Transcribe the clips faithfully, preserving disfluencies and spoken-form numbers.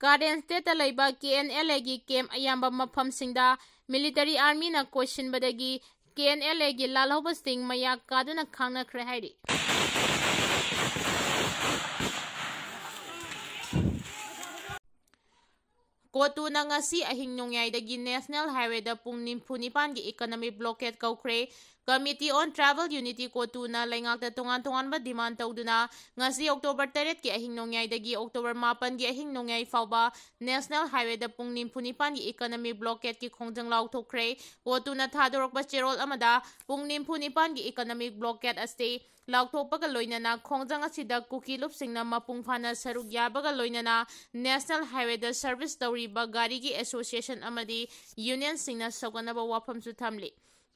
Karen State ꯂꯩꯕ K N L A ꯒꯤ camp ꯑꯌꯥꯝꯕ ꯃꯐꯝꯁꯤꯡꯗ military army ꯅ ꯀꯣꯏꯁꯤꯟꯕꯗꯒꯤ K N L A ꯒꯤ ꯂꯥꯜꯍꯧꯕꯁꯤꯡ ꯃꯌꯥ ꯀꯥꯗꯨꯅ ꯈꯥꯡꯅꯈ꯭ꯔꯦ ꯍꯥꯏꯔꯤ꯫ ꯀꯣꯇꯨꯅ ꯉꯁꯤ ꯑꯍꯤꯡ ꯅꯣꯡꯌꯥꯏꯗꯒꯤ National Highway ꯗ ꯄꯨꯡ ꯅꯤꯐꯨ ꯅꯤꯄꯥꯟꯒꯤ economic blockade ꯀꯧꯈ꯭ꯔꯦ꯫ Committee on Tribal Unity ꯀꯣꯇꯨꯅ ꯂꯩꯉꯥꯛꯇ ꯇꯣꯉꯥꯟ ꯇꯣꯉꯥꯟꯕ demand ꯇꯧꯗꯨꯅ ꯉꯁꯤ October ꯇꯔꯦꯠꯀꯤ ꯑꯍꯤꯡ ꯅꯣꯡꯌꯥꯏꯗꯒꯤ October ꯃꯥꯄꯟꯒꯤ ꯑꯍꯤꯡ ꯅꯣꯡꯌꯥꯏ ꯐꯥꯎꯕ National Highway ꯗ ꯄꯨꯡ ꯅꯤꯐꯨ ꯅꯤꯄꯥꯟꯒꯤ economic blockade ꯀꯤ ꯈꯣꯡꯖꯪ ꯂꯥꯎꯊꯣꯛꯈ꯭ꯔꯦ꯫ ꯀꯣꯇꯨꯅ ꯊꯥꯗꯣꯔꯛꯄ ꯆꯦꯔꯣꯜ ꯑꯃꯗ ꯄꯨꯡ ꯅꯤꯐꯨ ꯅꯤꯄꯥꯟꯒꯤ economic blockade ꯑꯁꯤ ꯂꯥꯎꯊꯣꯛꯄꯒ ꯂꯣꯏꯅꯅ ꯈꯣꯡꯖꯪ ꯑꯁꯤꯗ ꯀꯨꯀꯤ ꯂꯨꯞꯁꯤꯡꯅ ꯃꯄꯨꯡ ꯐꯥꯅ ꯁꯔꯨꯛ ꯌꯥꯕꯒ ꯂꯣꯏꯅꯅ National Highway ꯗ service ꯇꯧꯔꯤꯕ ꯒꯥꯔꯤꯒꯤ association ꯑꯃꯗꯤ union ꯁꯤꯡꯅ ꯁꯧꯒꯠꯅꯕ ꯋꯥꯐꯝꯁꯨ ꯊꯝꯂꯤ꯫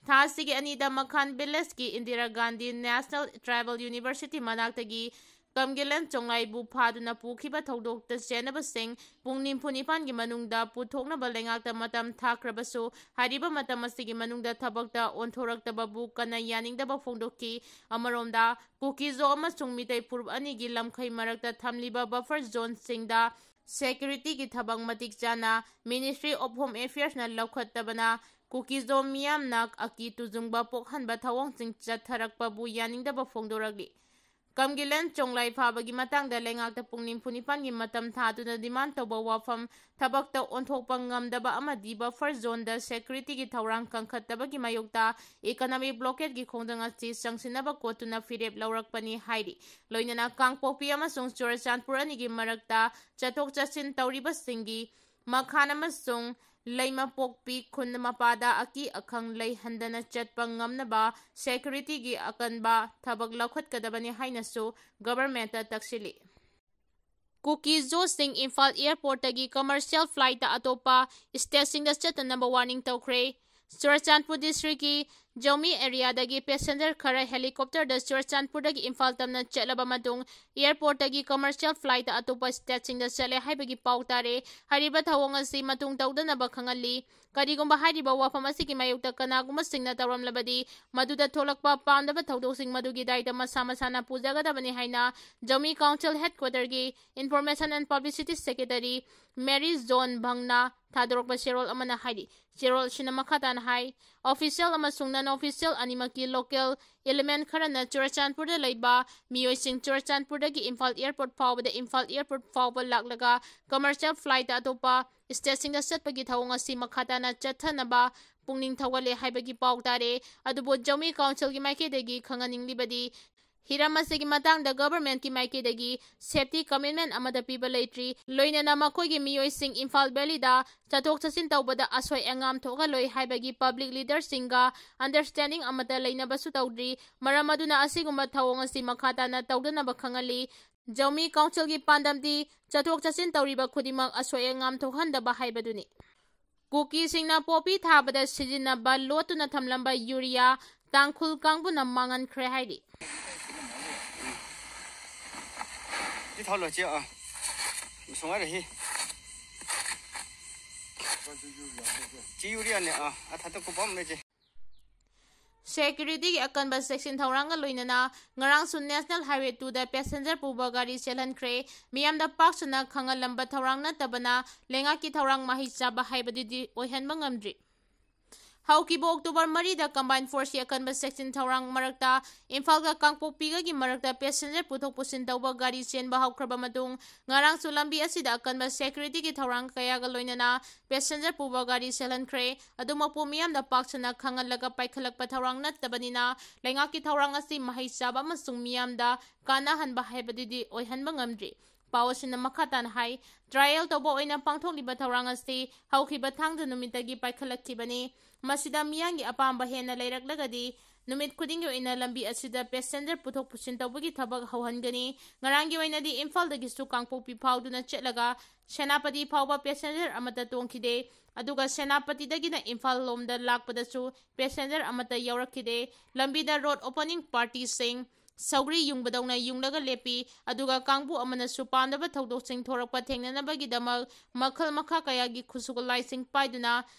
ꯊꯥ ꯑꯁꯤꯒꯤ ꯑꯅꯤꯗ ꯃꯈꯥꯟ village ꯀꯤ Indira Gandhi National Tribal University ꯃꯅꯥꯛꯇꯒꯤ ꯀꯝꯒꯤꯂꯦꯟ ꯆꯣꯡꯂꯥꯏꯕꯨ ꯐꯥꯗꯨꯅ ꯄꯨꯈꯤꯕ ꯊꯧꯗꯣꯛꯇ ꯆꯦꯟꯅꯕꯁꯤꯡ ꯄꯨꯡ ꯅꯤꯐꯨ ꯅꯤꯄꯥꯟꯒꯤ ꯃꯅꯨꯡꯗ ꯄꯨꯊꯣꯛꯅꯕ ꯂꯩꯉꯥꯛꯇ ꯃꯇꯝ ꯊꯥꯈ꯭ꯔꯕꯁꯨ, ꯍꯥꯏꯔꯤꯕ ꯃꯇꯝ ꯑꯁꯤꯒꯤ ꯃꯅꯨꯡꯗ ꯊꯕꯛꯇ ꯑꯣꯟꯊꯣꯔꯛꯇꯕꯕꯨ ꯀꯟꯅ ꯌꯥꯅꯤꯡꯗꯕ ꯐꯣꯡꯗꯣꯛꯈꯤ꯫ ꯑꯃꯔꯣꯝꯗ, ꯀꯨꯀꯤꯖꯣ ꯑꯃꯁꯨꯡ ꯃꯤꯇꯩ ꯐꯨꯔꯨꯞ ꯑꯅꯤꯒꯤ ꯂꯝꯈꯩ ꯃꯔꯛꯇ ꯊꯝꯂꯤꯕ buffer zone ꯁꯤꯡꯗ security ꯒꯤ ꯊꯕꯛ ꯃꯇꯤꯛ ꯆꯥꯅ Ministry of Home Affairs ꯅ ꯂꯧꯈꯠꯇꯕꯅ ꯀꯨꯀꯤꯖꯣ ꯃꯤꯌꯥꯝꯅ ꯑꯀꯤ ꯇꯨꯖꯨꯡꯕ ꯄꯣꯛꯍꯟꯕ ꯊꯧꯑꯣꯡꯁꯤꯡ ꯆꯠꯊꯔꯛꯄꯕꯨ ꯌꯥꯅꯤꯡꯗꯕ ꯐꯣꯡꯗꯣꯔꯛꯂꯤ꯫ ꯀꯝꯒꯤꯂꯦꯟ ꯆꯣꯡꯂꯥꯏ ꯐꯥꯕꯒꯤ ꯃꯇꯥꯡꯗ ꯂꯩꯉꯥꯛꯇ ꯄꯨꯡ ꯅꯤꯐꯨ ꯅꯤꯄꯥꯟꯒꯤ ꯃꯇꯝ ꯊꯥꯗꯨꯅ demand ꯇꯧꯕ ꯋꯥꯐꯝ ꯊꯕꯛꯇ ꯑꯣꯟꯊꯣꯛꯄ ꯉꯝꯗꯕ ꯑꯃꯗꯤ buffer zone ꯗ security ꯒꯤ ꯊꯧꯔꯥꯡ ꯀꯟꯈꯠꯇꯕꯒꯤ ꯃꯥꯌꯣꯛꯇ economic blockade ꯀꯤ ꯈꯣꯡꯖꯪ ꯑꯁꯤ ꯆꯪꯁꯤꯟꯅꯕ ꯀꯣꯇꯨꯅ ꯐꯤꯔꯦꯞ ꯂꯧꯔꯛꯄꯅꯤ ꯍꯥꯏꯔꯤ꯫ ꯂꯣꯏꯅꯅ ꯀꯥꯡꯄꯣꯛꯄꯤ ꯑꯃꯁꯨꯡ ꯆꯨꯔꯆꯥꯟꯄꯨꯔ ꯑꯅꯤꯒꯤ ꯃꯔꯛꯇ ꯆꯠꯊꯣꯛ ꯆꯠꯁꯤꯟ ꯇꯧꯔꯤꯕꯁꯤꯡꯒꯤ ꯃꯈꯥꯟ ꯑꯃꯁꯨꯡ ꯂꯩꯃꯄꯣꯛꯄꯤ ꯈꯨꯟ ꯃꯄꯥꯗ ꯑꯀꯤ ꯑꯈꯪ ꯂꯩꯍꯟꯗꯅ ꯆꯠꯄ ꯉꯝꯅꯕ security ꯒꯤ ꯑꯀꯟꯕ ꯊꯕꯛ ꯂꯧꯈꯠꯀꯗꯕꯅꯤ ꯍꯥꯏꯅꯁꯨ government ꯇ ꯇꯛꯁꯤꯜꯂꯤ꯫ ꯀꯨꯀꯤꯖꯣꯁꯤꯡ ꯏꯝꯐꯥꯜ airport ꯇꯒꯤ commercial flight ꯇ ꯑꯇꯣꯞꯄ state ꯁꯤꯡꯗ ꯆꯠꯇꯅꯕ warning ꯇꯧꯈ꯭ꯔꯦ꯫ ꯆꯨꯔꯆꯥꯟꯄꯨꯔ district ꯀꯤ ꯖꯧꯃꯤ ꯑꯦꯔꯤꯌꯥꯗꯒꯤ ꯄꯦꯁꯦꯟꯖꯔ ꯈꯔ ꯍꯦꯂꯤꯀꯣꯞꯇꯔꯗ ꯆꯨꯔꯆꯥꯟꯄꯨꯔꯗꯒꯤ ꯏꯝꯐꯥꯜ ꯇꯝꯅ ꯆꯠꯂꯕ ꯃꯇꯨꯡ, ꯑꯦꯌꯔꯄꯣꯔꯠꯇꯒꯤ ꯀꯃꯔꯁꯤꯌꯦꯜ ꯐ꯭ꯂꯥꯏꯠꯇ ꯑꯇꯣꯞꯄ ꯁ꯭ꯇꯦꯠꯁꯤꯡꯗ ꯆꯠꯂꯦ ꯍꯥꯏꯕꯒꯤ ꯄꯥꯎ ꯇꯥꯔꯦ꯫ ꯍꯥꯏꯔꯤꯕ ꯊꯧꯑꯣꯡ ꯑꯁꯤ ꯃꯇꯨꯡ ꯇꯧꯗꯅꯕ ꯈꯪꯍꯜꯂꯤ꯫ ꯀꯔꯤꯒꯨꯝꯕ ꯍꯥꯏꯔꯤꯕ ꯋꯥꯐꯝ ꯑꯁꯤꯒꯤ ꯃꯥꯌꯣꯛꯇ ꯀꯅꯥꯒꯨꯝꯕꯁꯤꯡꯅ ꯇꯧꯔꯝꯂꯕꯗꯤ, ꯃꯗꯨꯗ ꯊꯣꯛꯂꯛꯄ ꯄꯥꯝꯗꯕ ꯊꯧꯗꯣꯛꯁꯤꯡ ꯃꯗꯨꯒꯤ ꯗꯥꯏꯇ ꯃꯁꯥ ꯃꯁꯥꯅ ꯄꯨꯖꯒꯗꯕꯅꯤ ꯍꯥꯏꯅ ꯖꯧꯃꯤ ꯀꯥꯎꯟꯁꯤꯜ ꯍꯦꯗꯀ꯭ꯋꯥꯇꯔꯒꯤ Information and Publicity Secretary Mary John ꯚꯪꯅ ꯊꯥꯗꯣꯔꯛꯄ ꯆꯦꯔꯣꯜ ꯑꯃꯅ ꯍꯥꯏꯔꯤ꯫ ꯆꯦꯔꯣꯜ ꯑꯁꯤꯅ ꯃꯈꯥ ꯇꯥꯅ ꯍꯥꯏ, ꯑꯣꯐꯤꯁꯤꯌꯦꯜ ꯑꯃꯁꯨꯡ ꯅꯟ ꯑꯣꯐꯤꯁꯤꯌꯦꯜ ꯑꯅꯤꯃꯛꯀꯤ ꯂꯣꯀꯦꯜ ꯏꯂꯤꯃꯦꯟ ꯈꯔꯅ ꯆꯨꯔꯆꯥꯟꯄꯨꯔꯗ ꯂꯩꯕ ꯃꯤꯑꯣꯏꯁꯤꯡ ꯆꯨꯔꯆꯥꯟꯄꯨꯔꯗꯒꯤ ꯏꯝꯐꯥꯜ ꯑꯦꯌꯔꯄꯣꯔꯠ ꯐꯥꯎꯕꯗ, ꯏꯝꯐꯥꯜ ꯑꯦꯌꯔꯄꯣꯔꯠ ꯐꯥꯎꯕ ꯂꯥꯛꯂꯒ ꯀꯃꯔꯁꯤꯌꯦꯜ ꯐ꯭ꯂꯥꯏꯠꯇ ꯑꯇꯣꯞꯄ ꯁ꯭ꯇꯦꯠꯁꯤꯡꯗ ꯆꯠꯄꯒꯤ ꯊꯧꯑꯣꯡ ꯑꯁꯤ ꯃꯈꯥ ꯇꯥꯅ ꯆꯠꯊꯅꯕ ꯄꯨꯛꯅꯤꯡ ꯊꯧꯒꯠꯂꯦ ꯍꯥꯏꯕꯒꯤ ꯄꯥꯎ ꯇꯥꯔꯦ꯫ ꯑꯗꯨꯕꯨ ꯖꯧꯃꯤ ꯀꯥꯎꯟꯁꯤꯜꯒꯤ ꯃꯥꯏꯀꯩꯗꯒꯤ ꯈꯪꯍꯟꯅꯤꯡꯂꯤꯕꯗꯤ, ꯍꯤꯔꯝ ꯑꯁꯤꯒꯤ ꯃꯇꯥꯡꯗ ꯒꯚꯔꯟꯃꯦꯟꯠꯀꯤ ꯃꯥꯏꯀꯩꯗꯒꯤ ꯁꯦꯐꯇꯤ ꯀꯃꯤꯠꯃꯦꯟꯠ ꯑꯃꯠꯇ ꯄꯤꯕ ꯂꯩꯇ꯭ꯔꯤ꯫ ꯂꯣꯏꯅꯅ ꯃꯈꯣꯏꯒꯤ ꯃꯤꯑꯣꯏꯁꯤꯡ ꯏꯝꯐꯥꯜ ꯚꯦꯂꯤꯗ ꯆꯠꯊꯣꯛ ꯆꯠꯁꯤꯟ ꯇꯧꯕꯗ ꯑꯁꯣꯏ ꯑꯉꯥꯝ ꯊꯣꯛꯍꯜꯂꯣꯏ ꯍꯥꯏꯕꯒꯤ ꯄꯕ꯭ꯂꯤꯛ ꯂꯤꯗꯔꯁꯤꯡꯒ ꯑꯟꯗꯔꯁ꯭ꯇꯦꯟꯗꯤꯡ ꯑꯃꯠꯇ ꯂꯩꯅꯕꯁꯨ ꯇꯧꯗ꯭ꯔꯤ꯫ ꯃꯔꯝ ꯑꯗꯨꯅ ꯑꯁꯤꯒꯨꯝꯕ ꯊꯧꯑꯣꯡ ꯑꯁꯤ ꯃꯈꯥ ꯇꯥꯅ ꯇꯧꯗꯅꯕ ꯈꯪꯍꯜꯂꯤ꯫ ꯖꯧꯃꯤ ꯀꯥꯎꯟꯁꯤꯜꯒꯤ ꯄꯥꯟꯗꯝꯗꯤ ꯆꯠꯊꯣꯛ ꯆꯠꯁꯤꯟ ꯇꯧꯔꯤꯕ ꯈꯨꯗꯤꯡꯃꯛ ꯑꯁꯣꯏ ꯑꯉꯥꯝ ꯊꯣꯛꯍꯟꯗꯕ ꯍꯥꯏꯕꯗꯨꯅꯤ꯫ ꯀꯨꯀꯤꯁꯤꯡꯅ ꯄꯣꯄꯤ ꯊꯥꯕꯗ ꯁꯤꯖꯤꯟꯅꯕ ꯂꯣꯠꯇꯨꯅ ꯊꯝꯂꯝꯕ ꯌꯨꯔꯤꯌꯥ ꯇꯥꯡꯈꯨꯜ ꯀꯥꯡꯕꯨꯅ ꯃꯥꯡꯍꯟꯈ꯭ꯔꯦ ꯍꯥꯏꯔꯤ꯫ ꯁꯤ ꯊꯥꯎ ꯂꯣꯏꯁꯤ, ꯑꯥ꯫ ꯁꯨꯡꯉꯥꯏꯔꯣꯏ ꯁꯤ꯫ ꯁꯤ ꯌꯨꯔꯤꯌꯥꯅꯦ, ꯑꯥ, ꯑꯊꯥꯇ ꯀꯨꯞꯄ ꯑꯃ ꯂꯩꯁꯦ꯫ ꯁꯦꯀ꯭ꯌꯨꯔꯤꯇꯤꯒꯤ ꯑꯀꯟꯕ ꯆꯦꯛꯁꯤꯟ ꯊꯧꯔꯥꯡꯒ ꯂꯣꯏꯅꯅ ꯉꯔꯥꯡꯁꯨ ꯅꯦꯁꯅꯦꯜ ꯍꯥꯏꯋꯦ ꯇꯨꯗ ꯄꯦꯁꯦꯟꯖꯔ ꯄꯨꯕ ꯒꯥꯔꯤ ꯆꯦꯜꯍꯟꯈ꯭ꯔꯦ꯫ ꯃꯤꯌꯥꯝꯗ ꯄꯥꯛ ꯁꯟꯅ ꯈꯪꯍꯜꯂꯝꯕ ꯊꯧꯔꯥꯡ ꯅꯠꯇꯕꯅ ꯂꯩꯉꯥꯛꯀꯤ ꯊꯧꯔꯥꯡ ꯃꯍꯩ ꯆꯥꯕ ꯍꯥꯏꯕꯗꯨꯗꯤ ꯑꯣꯏꯍꯟꯕ ꯉꯝꯗ꯭ꯔꯤ꯫ ꯍꯧꯈꯤꯕ ꯑꯣꯛꯇꯣꯕꯔ ꯃꯔꯤꯗ ꯀꯝꯕꯥꯏꯟ ꯐꯣꯔꯁꯀꯤ ꯑꯀꯟꯕ ꯆꯦꯛꯁꯤꯟ ꯊꯧꯔꯥꯡ ꯃꯔꯛꯇ ꯏꯝꯐꯥꯜꯒ ꯀꯥꯡꯄꯣꯛꯄꯤꯒꯒꯤ ꯃꯔꯛꯇ ꯄꯦꯁꯦꯟꯖꯔ ꯄꯨꯊꯣꯛ ꯄꯨꯁꯤꯟ ꯇꯧꯕ ꯒꯥꯔꯤ ꯆꯦꯟꯕ ꯍꯧꯈ꯭ꯔꯕ ꯃꯇꯨꯡ, ꯉꯔꯥꯡꯁꯨ ꯂꯝꯕꯤ ꯑꯁꯤꯗ ꯑꯀꯟꯕ ꯁꯦꯀ꯭ꯌꯨꯔꯤꯇꯤꯒꯤ ꯊꯧꯔꯥꯡ ꯀꯌꯥꯒ ꯂꯣꯏꯅꯅ ꯄꯦꯁꯦꯟꯖꯔ ꯄꯨꯕ ꯒꯥꯔꯤ ꯆꯦꯜꯍꯟꯈ꯭ꯔꯦ꯫ ꯑꯗꯨꯃꯛꯄꯨ ꯃꯤꯌꯥꯝꯗ ꯄꯥꯛ ꯁꯟꯅ ꯈꯪꯍꯜꯂꯒ ꯄꯥꯏꯈꯠꯂꯛꯄ ꯊꯧꯔꯥꯡ ꯅꯠꯇꯕꯅꯤꯅ, ꯂꯩꯉꯥꯛꯀꯤ ꯊꯧꯔꯥꯡ ꯑꯁꯤ ꯃꯍꯩ ꯆꯥꯕ ꯑꯃꯁꯨꯡ ꯃꯤꯌꯥꯝꯗ ꯀꯥꯟꯅꯍꯟꯕ ꯍꯥꯏꯕꯗꯨꯗꯤ ꯑꯣꯏꯍꯟꯕ ꯉꯝꯗ꯭ꯔꯤ꯫ ꯄꯥꯎ ꯑꯁꯤꯅ ꯃꯈꯥ ꯇꯥꯅ ꯍꯥꯏ, ꯇ꯭ꯔꯥꯏꯌꯦꯜ ꯇꯧꯕ ꯑꯣꯏꯅ ꯄꯥꯡꯊꯣꯛꯂꯤꯕ ꯊꯧꯔꯥꯡ ꯑꯁꯤ ꯍꯧꯈꯤꯕ ꯊꯥꯡꯖ ꯅꯨꯃꯤꯠꯇꯒꯤ ꯄꯥꯏꯈꯠꯂꯛꯈꯤꯕꯅꯤ꯫ ꯃꯁꯤꯗ ꯃꯤꯌꯥꯝꯒꯤ ꯑꯄꯥꯝꯕ ꯍꯦꯟꯅ ꯂꯩꯔꯛꯂꯒꯗꯤ, ꯅꯨꯃꯤꯠ ꯈꯨꯗꯤꯡꯒꯤ ꯑꯣꯏꯅ ꯂꯝꯕꯤ ꯑꯁꯤꯗ passenger ꯄꯨꯊꯣꯛ ꯄꯨꯁꯤꯟ ꯇꯧꯕꯒꯤ ꯊꯕꯛ ꯍꯧꯍꯟꯒꯅꯤ꯫ ꯉꯔꯥꯡꯒꯤ ꯑꯣꯏꯅꯗꯤ ꯏꯝꯐꯥꯜꯗꯒꯤꯁꯨ ꯀꯥꯡꯄꯣꯛꯄꯤ ꯐꯥꯎꯗꯨꯅ ꯆꯠꯂꯒ ꯁꯦꯅꯥꯄꯇꯤ ꯐꯥꯎꯕ passenger ꯑꯃꯠꯇ ꯇꯣꯡꯈꯤꯗꯦ꯫ ꯑꯗꯨꯒ ꯁꯦꯅꯥꯄꯇꯤꯗꯒꯤꯅ ꯏꯝꯐꯥꯜ ꯂꯣꯝꯗ ꯂꯥꯛꯄꯗꯁꯨ passenger ꯑꯃꯠꯇ ꯌꯥꯎꯔꯛꯈꯤꯗꯦ꯫ ꯂꯝꯕꯤꯗ road opening partyꯁꯤꯡ ꯁꯧꯒ꯭ꯔꯤ ꯌꯨꯡꯕꯗꯧꯅ ꯌꯨꯡꯂꯒ ꯂꯦꯞꯄꯤ꯫ ꯑꯗꯨꯒ ꯀꯥꯡꯕꯨ ꯑꯃꯅꯁꯨ ꯄꯥꯝꯗꯕ ꯊꯧꯗꯣꯛꯁꯤꯡ ꯊꯣꯔꯛꯄ ꯊꯦꯡꯅꯅꯕꯒꯤꯗꯃꯛ ꯃꯈꯜ ꯃꯈꯥ ꯀꯌꯥꯒꯤ ꯈꯨꯠꯁꯨ ꯈꯨꯠꯂꯥꯏꯁꯤꯡ ꯄꯥꯏꯗꯨꯅ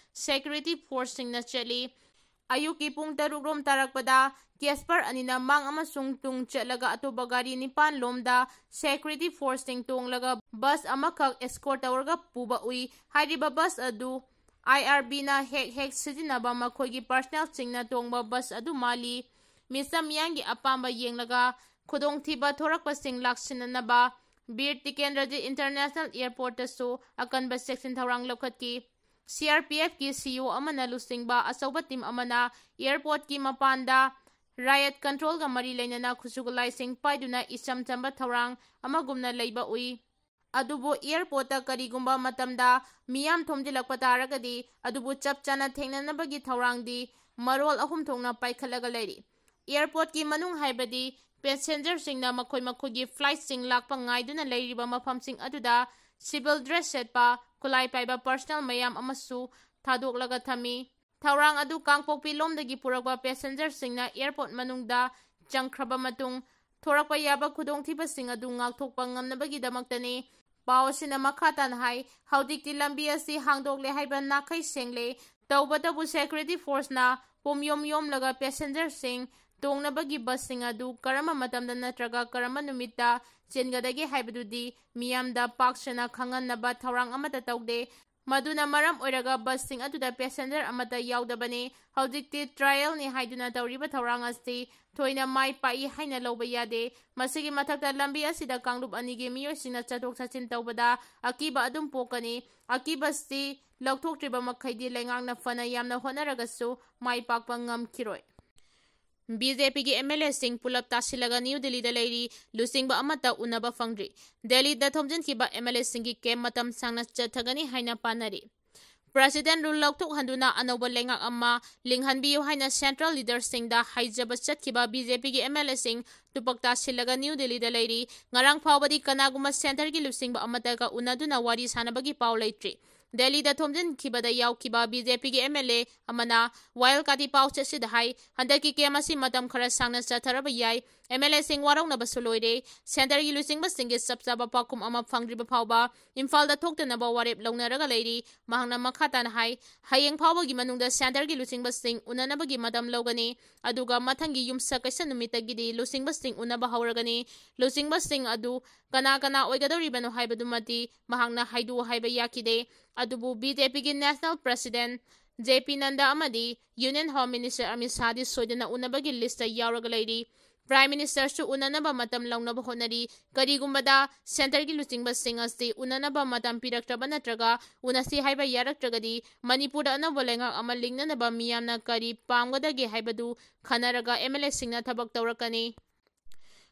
security forceꯁꯤꯡꯅ ꯆꯠꯂꯤ꯫ ꯑꯌꯨꯛꯀꯤ ꯄꯨꯡ ꯇꯔꯨꯛ ꯔꯣꯝ ꯇꯥꯔꯛꯄꯗ ꯀꯦꯁꯄꯔ ꯑꯅꯤꯅ ꯃꯥꯡ ꯑꯃꯁꯨꯡ ꯇꯨꯡ ꯆꯠꯂꯒ ꯑꯇꯣꯞꯄ ꯒꯥꯔꯤ ꯅꯤꯄꯥꯟ ꯂꯣꯝꯗ security forceꯁꯤꯡ ꯇꯣꯡꯂꯒ bus ꯑꯃꯈꯛ escort ꯇꯧꯔꯒ ꯄꯨꯕ ꯎꯏ꯫ ꯍꯥꯏꯔꯤꯕ bus ꯑꯗꯨ IRBꯅ ꯍꯦꯛ ꯍꯦꯛ ꯁꯤꯖꯤꯟꯅꯕ ꯃꯈꯣꯏꯒꯤ personnelꯁꯤꯡꯅ ꯇꯣꯡꯕ bus ꯑꯗꯨ ꯃꯥꯜꯂꯤ꯫ ꯃꯤꯆꯝ ꯃꯤꯌꯥꯝꯒꯤ ꯑꯄꯥꯝꯕ ꯌꯦꯡꯂꯒ ꯈꯨꯗꯣꯡꯊꯤꯕ ꯊꯣꯔꯛꯄꯁꯤꯡ ꯂꯥꯛꯁꯤꯟꯅꯅꯕ ꯕꯤꯔ ꯇꯤꯀꯦꯟꯗ꯭ꯔꯖꯤꯠ International Airportꯇꯁꯨ ꯑꯀꯟꯕ ꯆꯦꯛꯁꯤꯟ ꯊꯧꯔꯥꯡ ꯂꯧꯈꯠꯈꯤ꯫ CRPFꯀꯤ CO ꯑꯃꯅ ꯂꯨꯆꯤꯡꯕ ꯑꯆꯧꯕ team ꯑꯃꯅ airportꯀꯤ ꯃꯄꯥꯟꯗ riot controlꯒ ꯃꯔꯤ ꯂꯩꯅꯅ ꯈꯨꯠꯁꯨ ꯈꯨꯠꯂꯥꯏꯁꯤꯡ ꯄꯥꯏꯗꯨꯅ ꯏꯆꯝ ꯆꯝꯕ ꯊꯧꯔꯥꯡ ꯑꯃꯒꯨꯝꯅ ꯂꯩꯕ ꯎꯏ꯫ ꯑꯗꯨꯕꯨ airportꯇ ꯀꯔꯤꯒꯨꯝꯕ ꯃꯇꯝꯗ ꯃꯤꯌꯥꯝ ꯊꯣꯝꯖꯤꯜꯂꯛꯄ ꯇꯥꯔꯒꯗꯤ ꯑꯗꯨꯕꯨ ꯆꯞ ꯆꯥꯅ ꯊꯦꯡꯅꯅꯕꯒꯤ ꯊꯧꯔꯥꯡꯗꯤ ꯃꯔꯣꯜ ꯑꯍꯨꯝ ꯊꯣꯛꯅ ꯄꯥꯏꯈꯠꯂꯒ ꯂꯩꯔꯤ꯫ Airportꯀꯤ ꯃꯅꯨꯡ ꯍꯥꯏꯕꯗꯤ passengerꯁꯤꯡꯅ ꯃꯈꯣꯏ ꯃꯈꯣꯏꯒꯤ flightꯁꯤꯡ ꯂꯥꯛꯄ ꯉꯥꯏꯗꯨꯅ ꯂꯩꯔꯤꯕ ꯃꯐꯝꯁꯤꯡ ꯑꯗꯨꯗ civil dress ꯁꯦꯠꯄ, ꯈꯨꯠꯂꯥꯏ ꯄꯥꯏꯕ personnel ꯃꯌꯥꯝ ꯑꯃꯁꯨ ꯊꯥꯗꯣꯛꯂꯒ ꯊꯝꯃꯤ꯫ ꯊꯧꯔꯥꯡ ꯑꯗꯨ ꯀꯥꯡꯄꯣꯛꯄꯤ ꯂꯣꯝꯗꯒꯤ ꯄꯨꯔꯛꯄ passengerꯁꯤꯡꯅ airport ꯃꯅꯨꯡꯗ ꯆꯪꯈ꯭ꯔꯕ ꯃꯇꯨꯡ ꯊꯣꯔꯛꯄ ꯌꯥꯕ ꯈꯨꯗꯣꯡꯊꯤꯕꯁꯤꯡ ꯑꯗꯨ ꯉꯥꯛꯊꯣꯛꯄ ꯉꯝꯅꯕꯒꯤꯗꯃꯛꯇꯅꯤ꯫ ꯄꯥꯎ ꯑꯁꯤꯅ ꯃꯈꯥ ꯇꯥꯅ ꯍꯥꯏ, ꯍꯧꯖꯤꯛꯇꯤ ꯂꯝꯕꯤ ꯑꯁꯤ ꯍꯥꯡꯗꯣꯛꯂꯦ ꯍꯥꯏꯕ ꯅꯥꯈꯩ ꯁꯦꯡꯂꯦ꯫ ꯇꯧꯕꯇꯕꯨ security forceꯅ ꯄꯨꯝꯌꯣꯝ ꯌꯣꯝꯂꯒ passengerꯁꯤꯡ ꯇꯣꯡꯅꯕꯒꯤ busꯁꯤꯡ ꯑꯗꯨ ꯀꯔꯝꯕ ꯃꯇꯝꯗ ꯅꯠꯇ꯭ꯔꯒ ꯀꯔꯝꯕ ꯅꯨꯃꯤꯠꯇ ꯆꯦꯟꯒꯗꯒꯦ ꯍꯥꯏꯕꯗꯨꯗꯤ ꯃꯤꯌꯥꯝꯗ ꯄꯥꯛ ꯁꯟꯅ ꯈꯪꯍꯟꯅꯕ ꯊꯧꯔꯥꯡ ꯑꯃꯠꯇ ꯇꯧꯗꯦ꯫ ꯃꯗꯨꯅ ꯃꯔꯝ ꯑꯣꯏꯔꯒ busꯁꯤꯡ ꯑꯗꯨꯗ passenger ꯑꯃꯠꯇ ꯌꯥꯎꯗꯕꯅꯤ꯫ ꯍꯧꯖꯤꯛꯇꯤ trialꯅꯤ ꯍꯥꯏꯗꯨꯅ ꯇꯧꯔꯤꯕ ꯊꯧꯔꯥꯡ ꯑꯁꯤ ꯊꯣꯏꯅ ꯃꯥꯏ ꯄꯥꯛꯏ ꯍꯥꯏꯅ ꯂꯧꯕ ꯌꯥꯗꯦ꯫ ꯃꯁꯤꯒꯤ ꯃꯊꯛꯇ ꯂꯝꯕꯤ ꯑꯁꯤꯗ ꯀꯥꯡꯂꯨꯞ ꯑꯅꯤꯒꯤ ꯃꯤꯑꯣꯏꯁꯤꯡꯅ ꯆꯠꯊꯣꯛ ꯆꯠꯁꯤꯟ ꯇꯧꯕꯗ ꯑꯀꯤꯕ ꯑꯗꯨꯝ ꯄꯣꯛꯀꯅꯤ꯫ ꯑꯀꯤꯕꯁꯤ ꯂꯧꯊꯣꯛꯇ꯭ꯔꯤꯕ ꯃꯈꯩꯗꯤ ꯂꯩꯉꯥꯛꯅ ꯐꯅ ꯌꯥꯝꯅ ꯍꯣꯠꯅꯔꯒꯁꯨ ꯃꯥꯏ ꯄꯥꯛꯄ ꯉꯝꯈꯤꯔꯣꯏ꯫ BJPꯒꯤ MLAꯁꯤꯡ ꯄꯨꯂꯞ ꯇꯥꯁꯤꯜꯂꯒ ꯅ꯭ꯌꯨ ꯗꯤꯜꯂꯤꯗ ꯂꯩꯔꯤ꯫ ꯂꯨꯆꯤꯡꯕ ꯑꯃꯠꯇ ꯎꯅꯕ ꯐꯪꯗ꯭ꯔꯤ꯫ ꯗꯦꯜꯂꯤꯗ ꯊꯣꯝꯖꯤꯟꯈꯤꯕ MLAꯁꯤꯡꯒꯤ camp ꯃꯇꯝ ꯁꯥꯡꯅ ꯆꯠꯊꯒꯅꯤ ꯍꯥꯏꯅ ꯄꯥꯅꯔꯤ꯫ President rule ꯂꯧꯊꯣꯛꯍꯟꯗꯨꯅ ꯑꯅꯧꯕ ꯂꯩꯉꯥꯛ ꯑꯃ ꯂꯤꯡꯍꯟꯕꯤꯌꯨ ꯍꯥꯏꯅ central leaderꯁꯤꯡꯗ ꯍꯥꯏꯖꯕ ꯆꯠꯈꯤꯕ BJPꯒꯤ MLAꯁꯤꯡ ꯇꯨꯄꯛ ꯇꯥꯁꯤꯜꯂꯒ New Delhiꯗ ꯂꯩꯔꯤ꯫ ꯉꯔꯥꯡ ꯐꯥꯎꯕꯗꯤ ꯀꯅꯥꯒꯨꯝꯕ centreꯒꯤ ꯂꯨꯆꯤꯡꯕ ꯑꯃꯠꯇꯒ ꯎꯅꯗꯨꯅ ꯋꯥꯔꯤ ꯁꯥꯟꯅꯕꯒꯤ ꯄꯥꯎ ꯂꯩꯇ꯭ꯔꯤ꯫ ꯗꯦꯜꯂꯤꯗ ꯊꯣꯝꯖꯤꯟꯈꯤꯕꯗ ꯌꯥꯎꯈꯤꯕ BJPꯒꯤ MLA ꯑꯃꯅ ꯋꯥꯌꯦꯜ ꯀꯥꯇꯤ ꯄꯥꯎꯆꯦ ꯑꯁꯤꯗ ꯍꯥꯏ, ꯍꯟꯗꯛꯀꯤ camp ꯑꯁꯤ ꯃꯇꯝ ꯈꯔ ꯁꯥꯡꯅ ꯆꯠꯊꯔꯕ ꯌꯥꯏ꯫ MLAꯁꯤꯡ ꯋꯥꯔꯧꯅꯕꯁꯨ ꯂꯣꯏꯔꯦ꯫ Centreꯒꯤ ꯂꯨꯆꯤꯡꯕꯁꯤꯡꯒꯤ ꯆꯞ ꯆꯥꯕ ꯄꯥꯎꯈꯨꯝ ꯑꯃ ꯐꯪꯗ꯭ꯔꯤꯕ ꯐꯥꯎꯕ ꯏꯝꯐꯥꯜꯗ ꯊꯣꯛꯇꯅꯕ ꯋꯥꯔꯦꯞ ꯂꯧꯅꯔꯒ ꯂꯩꯔꯤ꯫ ꯃꯍꯥꯛꯅ ꯃꯈꯥ ꯇꯥꯅ ꯍꯥꯏ, ꯍꯌꯦꯡ ꯐꯥꯎꯕꯒꯤ ꯃꯅꯨꯡꯗ centreꯒꯤ ꯂꯨꯆꯤꯡꯕꯁꯤꯡ ꯎꯅꯅꯕꯒꯤ ꯃꯇꯝ ꯂꯧꯒꯅꯤ, ꯑꯗꯨꯒ ꯃꯊꯪꯒꯤ ꯌꯨꯝꯁꯀꯩꯁ ꯅꯨꯃꯤꯠꯇꯒꯤꯗꯤ ꯂꯨꯆꯤꯡꯕꯁꯤꯡ ꯎꯅꯕ ꯍꯧꯔꯒꯅꯤ꯫ ꯂꯨꯆꯤꯡꯕꯁꯤꯡ ꯑꯗꯨ ꯀꯅꯥ ꯀꯅꯥ ꯑꯣꯏꯒꯗꯧꯔꯤꯕꯅꯣ ꯍꯥꯏꯕꯗꯨꯃꯗꯤ ꯃꯍꯥꯛꯅ ꯍꯥꯏꯗꯣꯛꯎ ꯍꯥꯏꯕ ꯌꯥꯈꯤꯗꯦ꯫ ꯑꯗꯨꯕꯨ BJPꯒꯤ national president J P Nadda ꯑꯃꯗꯤ Union Home Minister ꯑꯃꯤꯠ ꯁꯥꯍꯗꯤ ꯁꯣꯏꯗꯅ ꯎꯅꯕꯒꯤ listꯇ ꯌꯥꯎꯔꯒ ꯂꯩꯔꯤ꯫ Prime Ministerꯁꯨ ꯎꯅꯅꯕ ꯃꯇꯝ ꯂꯧꯅꯕ ꯍꯣꯠꯅꯔꯤ꯫ ꯀꯔꯤꯒꯨꯝꯕꯗ centreꯒꯤ ꯂꯨꯆꯤꯡꯕꯁꯤꯡ ꯑꯁꯤ ꯎꯅꯅꯕ ꯃꯇꯝ ꯄꯤꯔꯛꯇ꯭ꯔꯕ ꯅꯠꯇ꯭ꯔꯒ ꯎꯅꯁꯤ ꯍꯥꯏꯕ ꯌꯥꯔꯛꯇ꯭ꯔꯒꯗꯤ ꯃꯅꯤꯄꯨꯔꯗ ꯑꯅꯧꯕ ꯂꯩꯉꯥꯛ ꯑꯃ ꯂꯤꯡꯅꯅꯕ ꯃꯤꯌꯥꯝꯅ ꯀꯔꯤ ꯄꯥꯝꯒꯗꯒꯦ ꯍꯥꯏꯕꯗꯨ ꯈꯟꯅꯔꯒ MLAꯁꯤꯡꯅ ꯊꯕꯛ ꯇꯧꯔꯛꯀꯅꯤ꯫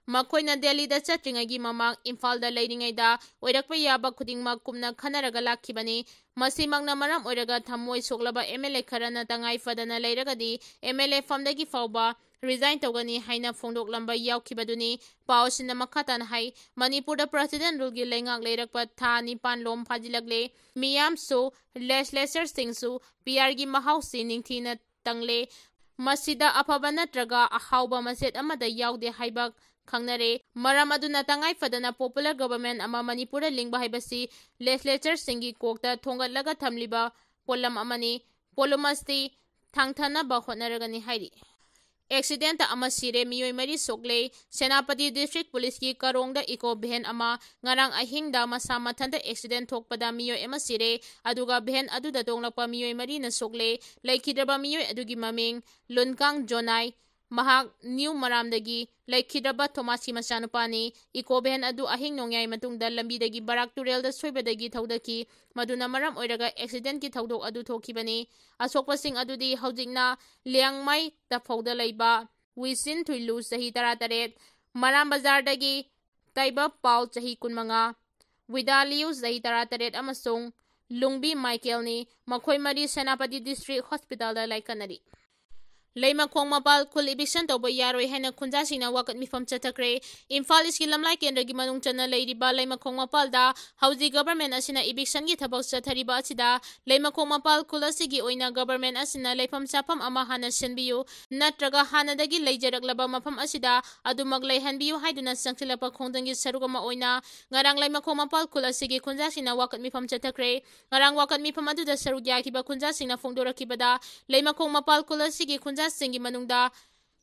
ꯃꯈꯣꯏꯅ ꯗꯦꯜꯂꯤꯗ ꯆꯠꯇ꯭ꯔꯤꯉꯩꯒꯤ ꯃꯃꯥꯡ ꯏꯝꯐꯥꯜꯗ ꯂꯩꯔꯤꯉꯩꯗ ꯑꯣꯏꯔꯛꯄ ꯌꯥꯕ ꯈꯨꯗꯤꯡꯃꯛ ꯀꯨꯞꯅ ꯈꯟꯅꯔꯒ ꯂꯥꯛꯈꯤꯕꯅꯤ꯫ ꯃꯁꯤꯃꯛꯅ ꯃꯔꯝ ꯑꯣꯏꯔꯒ ꯊꯃꯣꯏ ꯁꯣꯛꯂꯕ MLA ꯈꯔꯅ ꯇꯉꯥꯏ ꯐꯗꯅ ꯂꯩꯔꯒꯗꯤ MLA ꯐꯝꯗꯒꯤ ꯐꯥꯎꯕ resign ꯇꯧꯒꯅꯤ ꯍꯥꯏꯅ ꯐꯣꯡꯗꯣꯛꯂꯝꯕ ꯌꯥꯎꯈꯤꯕꯗꯨꯅꯤ꯫ ꯄꯥꯎ ꯑꯁꯤꯅ ꯃꯈꯥ ꯇꯥꯅ ꯍꯥꯏ, ꯃꯅꯤꯄꯨꯔꯗ president ruleꯒꯤ ꯂꯩꯉꯥꯛ ꯂꯩꯔꯛꯄ ꯊꯥ ꯅꯤꯄꯥꯟ ꯂꯣꯝ ꯐꯥꯖꯤꯜꯂꯛꯂꯦ꯫ ꯃꯤꯌꯥꯝꯁꯨ legislatureꯁꯤꯡꯁꯨ PRꯒꯤ ꯃꯍꯥꯎꯁꯤ ꯅꯤꯡꯊꯤꯅ ꯇꯪꯂꯦ꯫ ꯃꯁꯤꯗ ꯑꯐꯕ ꯅꯠꯇ꯭ꯔꯒ ꯑꯍꯥꯎꯕ ꯃꯆꯦꯠ ꯑꯃꯠꯇ ꯌꯥꯎꯗꯦ ꯍꯥꯏꯕ ꯈꯪꯅꯔꯦ꯫ ꯃꯔꯝ ꯑꯗꯨꯅ ꯇꯉꯥꯏ ꯐꯗꯅ popular government ꯑꯃ ꯃꯅꯤꯄꯨꯔꯗ ꯂꯤꯡꯕ ꯍꯥꯏꯕꯁꯤ legislatureꯁꯤꯡꯒꯤ ꯀꯣꯛꯇ ꯊꯣꯡꯒꯠꯂꯒ ꯊꯝꯂꯤꯕ ꯄꯣꯠꯂꯝ ꯑꯃꯅꯤ꯫ ꯄꯣꯠꯂꯨꯝ ꯑꯁꯤ ꯊꯥꯡꯊꯅꯕ ꯍꯣꯠꯅꯔꯒꯅꯤ ꯍꯥꯏꯔꯤ꯫ Accident ꯑꯃ ꯁꯤꯔꯦ, ꯃꯤꯑꯣꯏ ꯃꯔꯤ ꯁꯣꯛꯂꯦ꯫ ꯁꯦꯅꯥꯄꯇꯤ district policeꯀꯤ ꯀꯔꯣꯡꯗ eco van ꯑꯃ ꯉꯔꯥꯡ ꯑꯍꯤꯡꯗ ꯃꯁꯥ ꯃꯊꯟꯇ accident ꯊꯣꯛꯄꯗ ꯃꯤꯑꯣꯏ ꯑꯃ ꯁꯤꯔꯦ, ꯑꯗꯨꯒ van ꯑꯗꯨꯗ ꯇꯣꯡꯂꯛꯄ ꯃꯤꯑꯣꯏ ꯃꯔꯤꯅ ꯁꯣꯛꯂꯦ꯫ ꯂꯩꯈꯤꯗ꯭ꯔꯕ ꯃꯤꯑꯣꯏ ꯑꯗꯨꯒꯤ ꯃꯃꯤꯡ ꯂꯨꯟꯀꯥꯡ ꯖꯣꯅꯥꯏ, ꯃꯍꯥꯛ ꯅ꯭ꯌꯨ ꯃꯔꯥꯝꯗꯒꯤ ꯂꯩꯈꯤꯗ꯭ꯔꯕ ꯊꯣꯃꯥꯁꯀꯤ ꯃꯆꯥꯅꯨꯄꯥꯅꯤ꯫ Eco van ꯑꯗꯨ ꯑꯍꯤꯡ ꯅꯣꯡꯌꯥꯏ ꯃꯇꯨꯡꯗ ꯂꯝꯕꯤꯗꯒꯤ ꯕꯔꯥꯛ ꯇꯨꯔꯦꯜꯗ ꯁꯣꯏꯕꯗꯒꯤ ꯊꯧꯗꯈꯤ꯫ ꯃꯗꯨꯅ ꯃꯔꯝ ꯑꯣꯏꯔꯒ accidentꯀꯤ ꯊꯧꯗꯣꯛ ꯑꯗꯨ ꯊꯣꯛꯈꯤꯕꯅꯤ꯫ ꯑꯁꯣꯛꯄꯁꯤꯡ ꯑꯗꯨꯗꯤ ꯍꯧꯖꯤꯛꯅ ꯂꯤꯌꯥꯡꯃꯩ ꯇꯐꯧꯗ ꯂꯩꯕ ꯋꯤꯁꯤꯟ ꯊꯨꯏꯂꯨ, ꯆꯍꯤ ꯇꯔꯥꯇꯔꯦꯠ, ꯃꯔꯥꯝ ꯕꯖꯥꯔꯗꯒꯤ ꯇꯩꯕ ꯄꯥꯎ, ꯆꯍꯤ ꯀꯨꯟꯃꯉꯥ, ꯋꯤꯗꯥ ꯂꯤꯌꯨ, ꯆꯍꯤ ꯇꯔꯥꯇꯔꯦꯠ, ꯑꯃꯁꯨꯡ ꯂꯨꯡꯕꯤ ꯃꯥꯏꯀꯦꯜꯅꯤ꯫ ꯃꯈꯣꯏ ꯃꯔꯤ ꯁꯦꯅꯥꯄꯇꯤ ꯗꯤꯁꯇ꯭ꯔꯤꯛ ꯍꯣꯁꯄꯤꯇꯥꯜꯗ ꯂꯥꯏꯀꯠꯅꯔꯤ꯫ ꯂꯩꯃꯈꯣꯡ ꯃꯄꯥꯜ ꯈꯨꯜ ꯏꯚꯤꯛꯁꯟ ꯇꯧꯕ ꯌꯥꯔꯣꯏ ꯍꯥꯏꯅ ꯈꯨꯟꯖꯥꯁꯤꯡꯅ ꯋꯥꯀꯠ ꯃꯤꯐꯝ ꯆꯠꯊꯈ꯭ꯔꯦ꯫ ꯏꯝꯐꯥꯜ ꯏꯁꯀꯤ ꯂꯝꯂꯥꯏ ꯀꯦꯟꯗ꯭ꯔꯒꯤ ꯃꯅꯨꯡ ꯆꯟꯅ ꯂꯩꯔꯤꯕ ꯂꯩꯃꯈꯣꯡ ꯃꯄꯥꯜꯗ ꯍꯧꯖꯤꯛ ꯒꯚꯔꯟꯃꯦꯟꯠ ꯑꯁꯤꯅ ꯏꯚꯤꯛꯁꯟꯒꯤ ꯊꯕꯛ ꯆꯠꯊꯔꯤꯕ ꯑꯁꯤꯗ ꯂꯩꯃꯈꯣꯡ ꯃꯄꯥꯜ ꯈꯨꯜ ꯑꯁꯤꯒꯤ ꯑꯣꯏꯅ ꯒꯚꯔꯟꯃꯦꯟꯠ ꯑꯁꯤꯅ ꯂꯩꯐꯝ ꯆꯥꯐꯝ ꯑꯃ ꯍꯥꯟꯅ ꯁꯤꯟꯕꯤꯌꯨ, ꯅꯠꯇ꯭ꯔꯒ ꯍꯥꯟꯅꯗꯒꯤ ꯂꯩꯖꯔꯛꯂꯕ ꯃꯐꯝ ꯑꯁꯤꯗ ꯑꯗꯨꯃꯛ ꯂꯩꯍꯟꯕꯤꯌꯨ ꯍꯥꯏꯗꯨꯅ ꯆꯪꯁꯤꯜꯂꯛꯄ ꯈꯣꯡꯖꯪꯒꯤ ꯁꯔꯨꯛ ꯑꯃ ꯑꯣꯏꯅ ꯉꯔꯥꯡ ꯂꯩꯃꯈꯣꯡ ꯃꯄꯥꯜ ꯈꯨꯜ ꯑꯁꯤꯒꯤ ꯈꯨꯟꯖꯥꯁꯤꯡꯅ ꯋꯥꯀꯠ ꯃꯤꯐꯝ ꯆꯠꯊꯈ꯭ꯔꯦ꯫ ꯉꯔꯥꯡ ꯋꯥꯀꯠ ꯃꯤꯐꯝ ꯑꯗꯨꯗ ꯁꯔꯨꯛ ꯌꯥꯈꯤꯕ ꯈꯨꯟꯖꯥꯁꯤꯡꯅ ꯐꯣꯡꯗꯣꯔꯛꯈꯤꯕꯗ ꯂꯩꯃꯈꯣꯡ ꯃꯄꯥꯜ ꯈꯨꯜ ꯑꯁꯤꯒꯤ ꯈꯨꯟꯖꯥꯁꯤꯡꯒꯤ ꯃꯅꯨꯡꯗ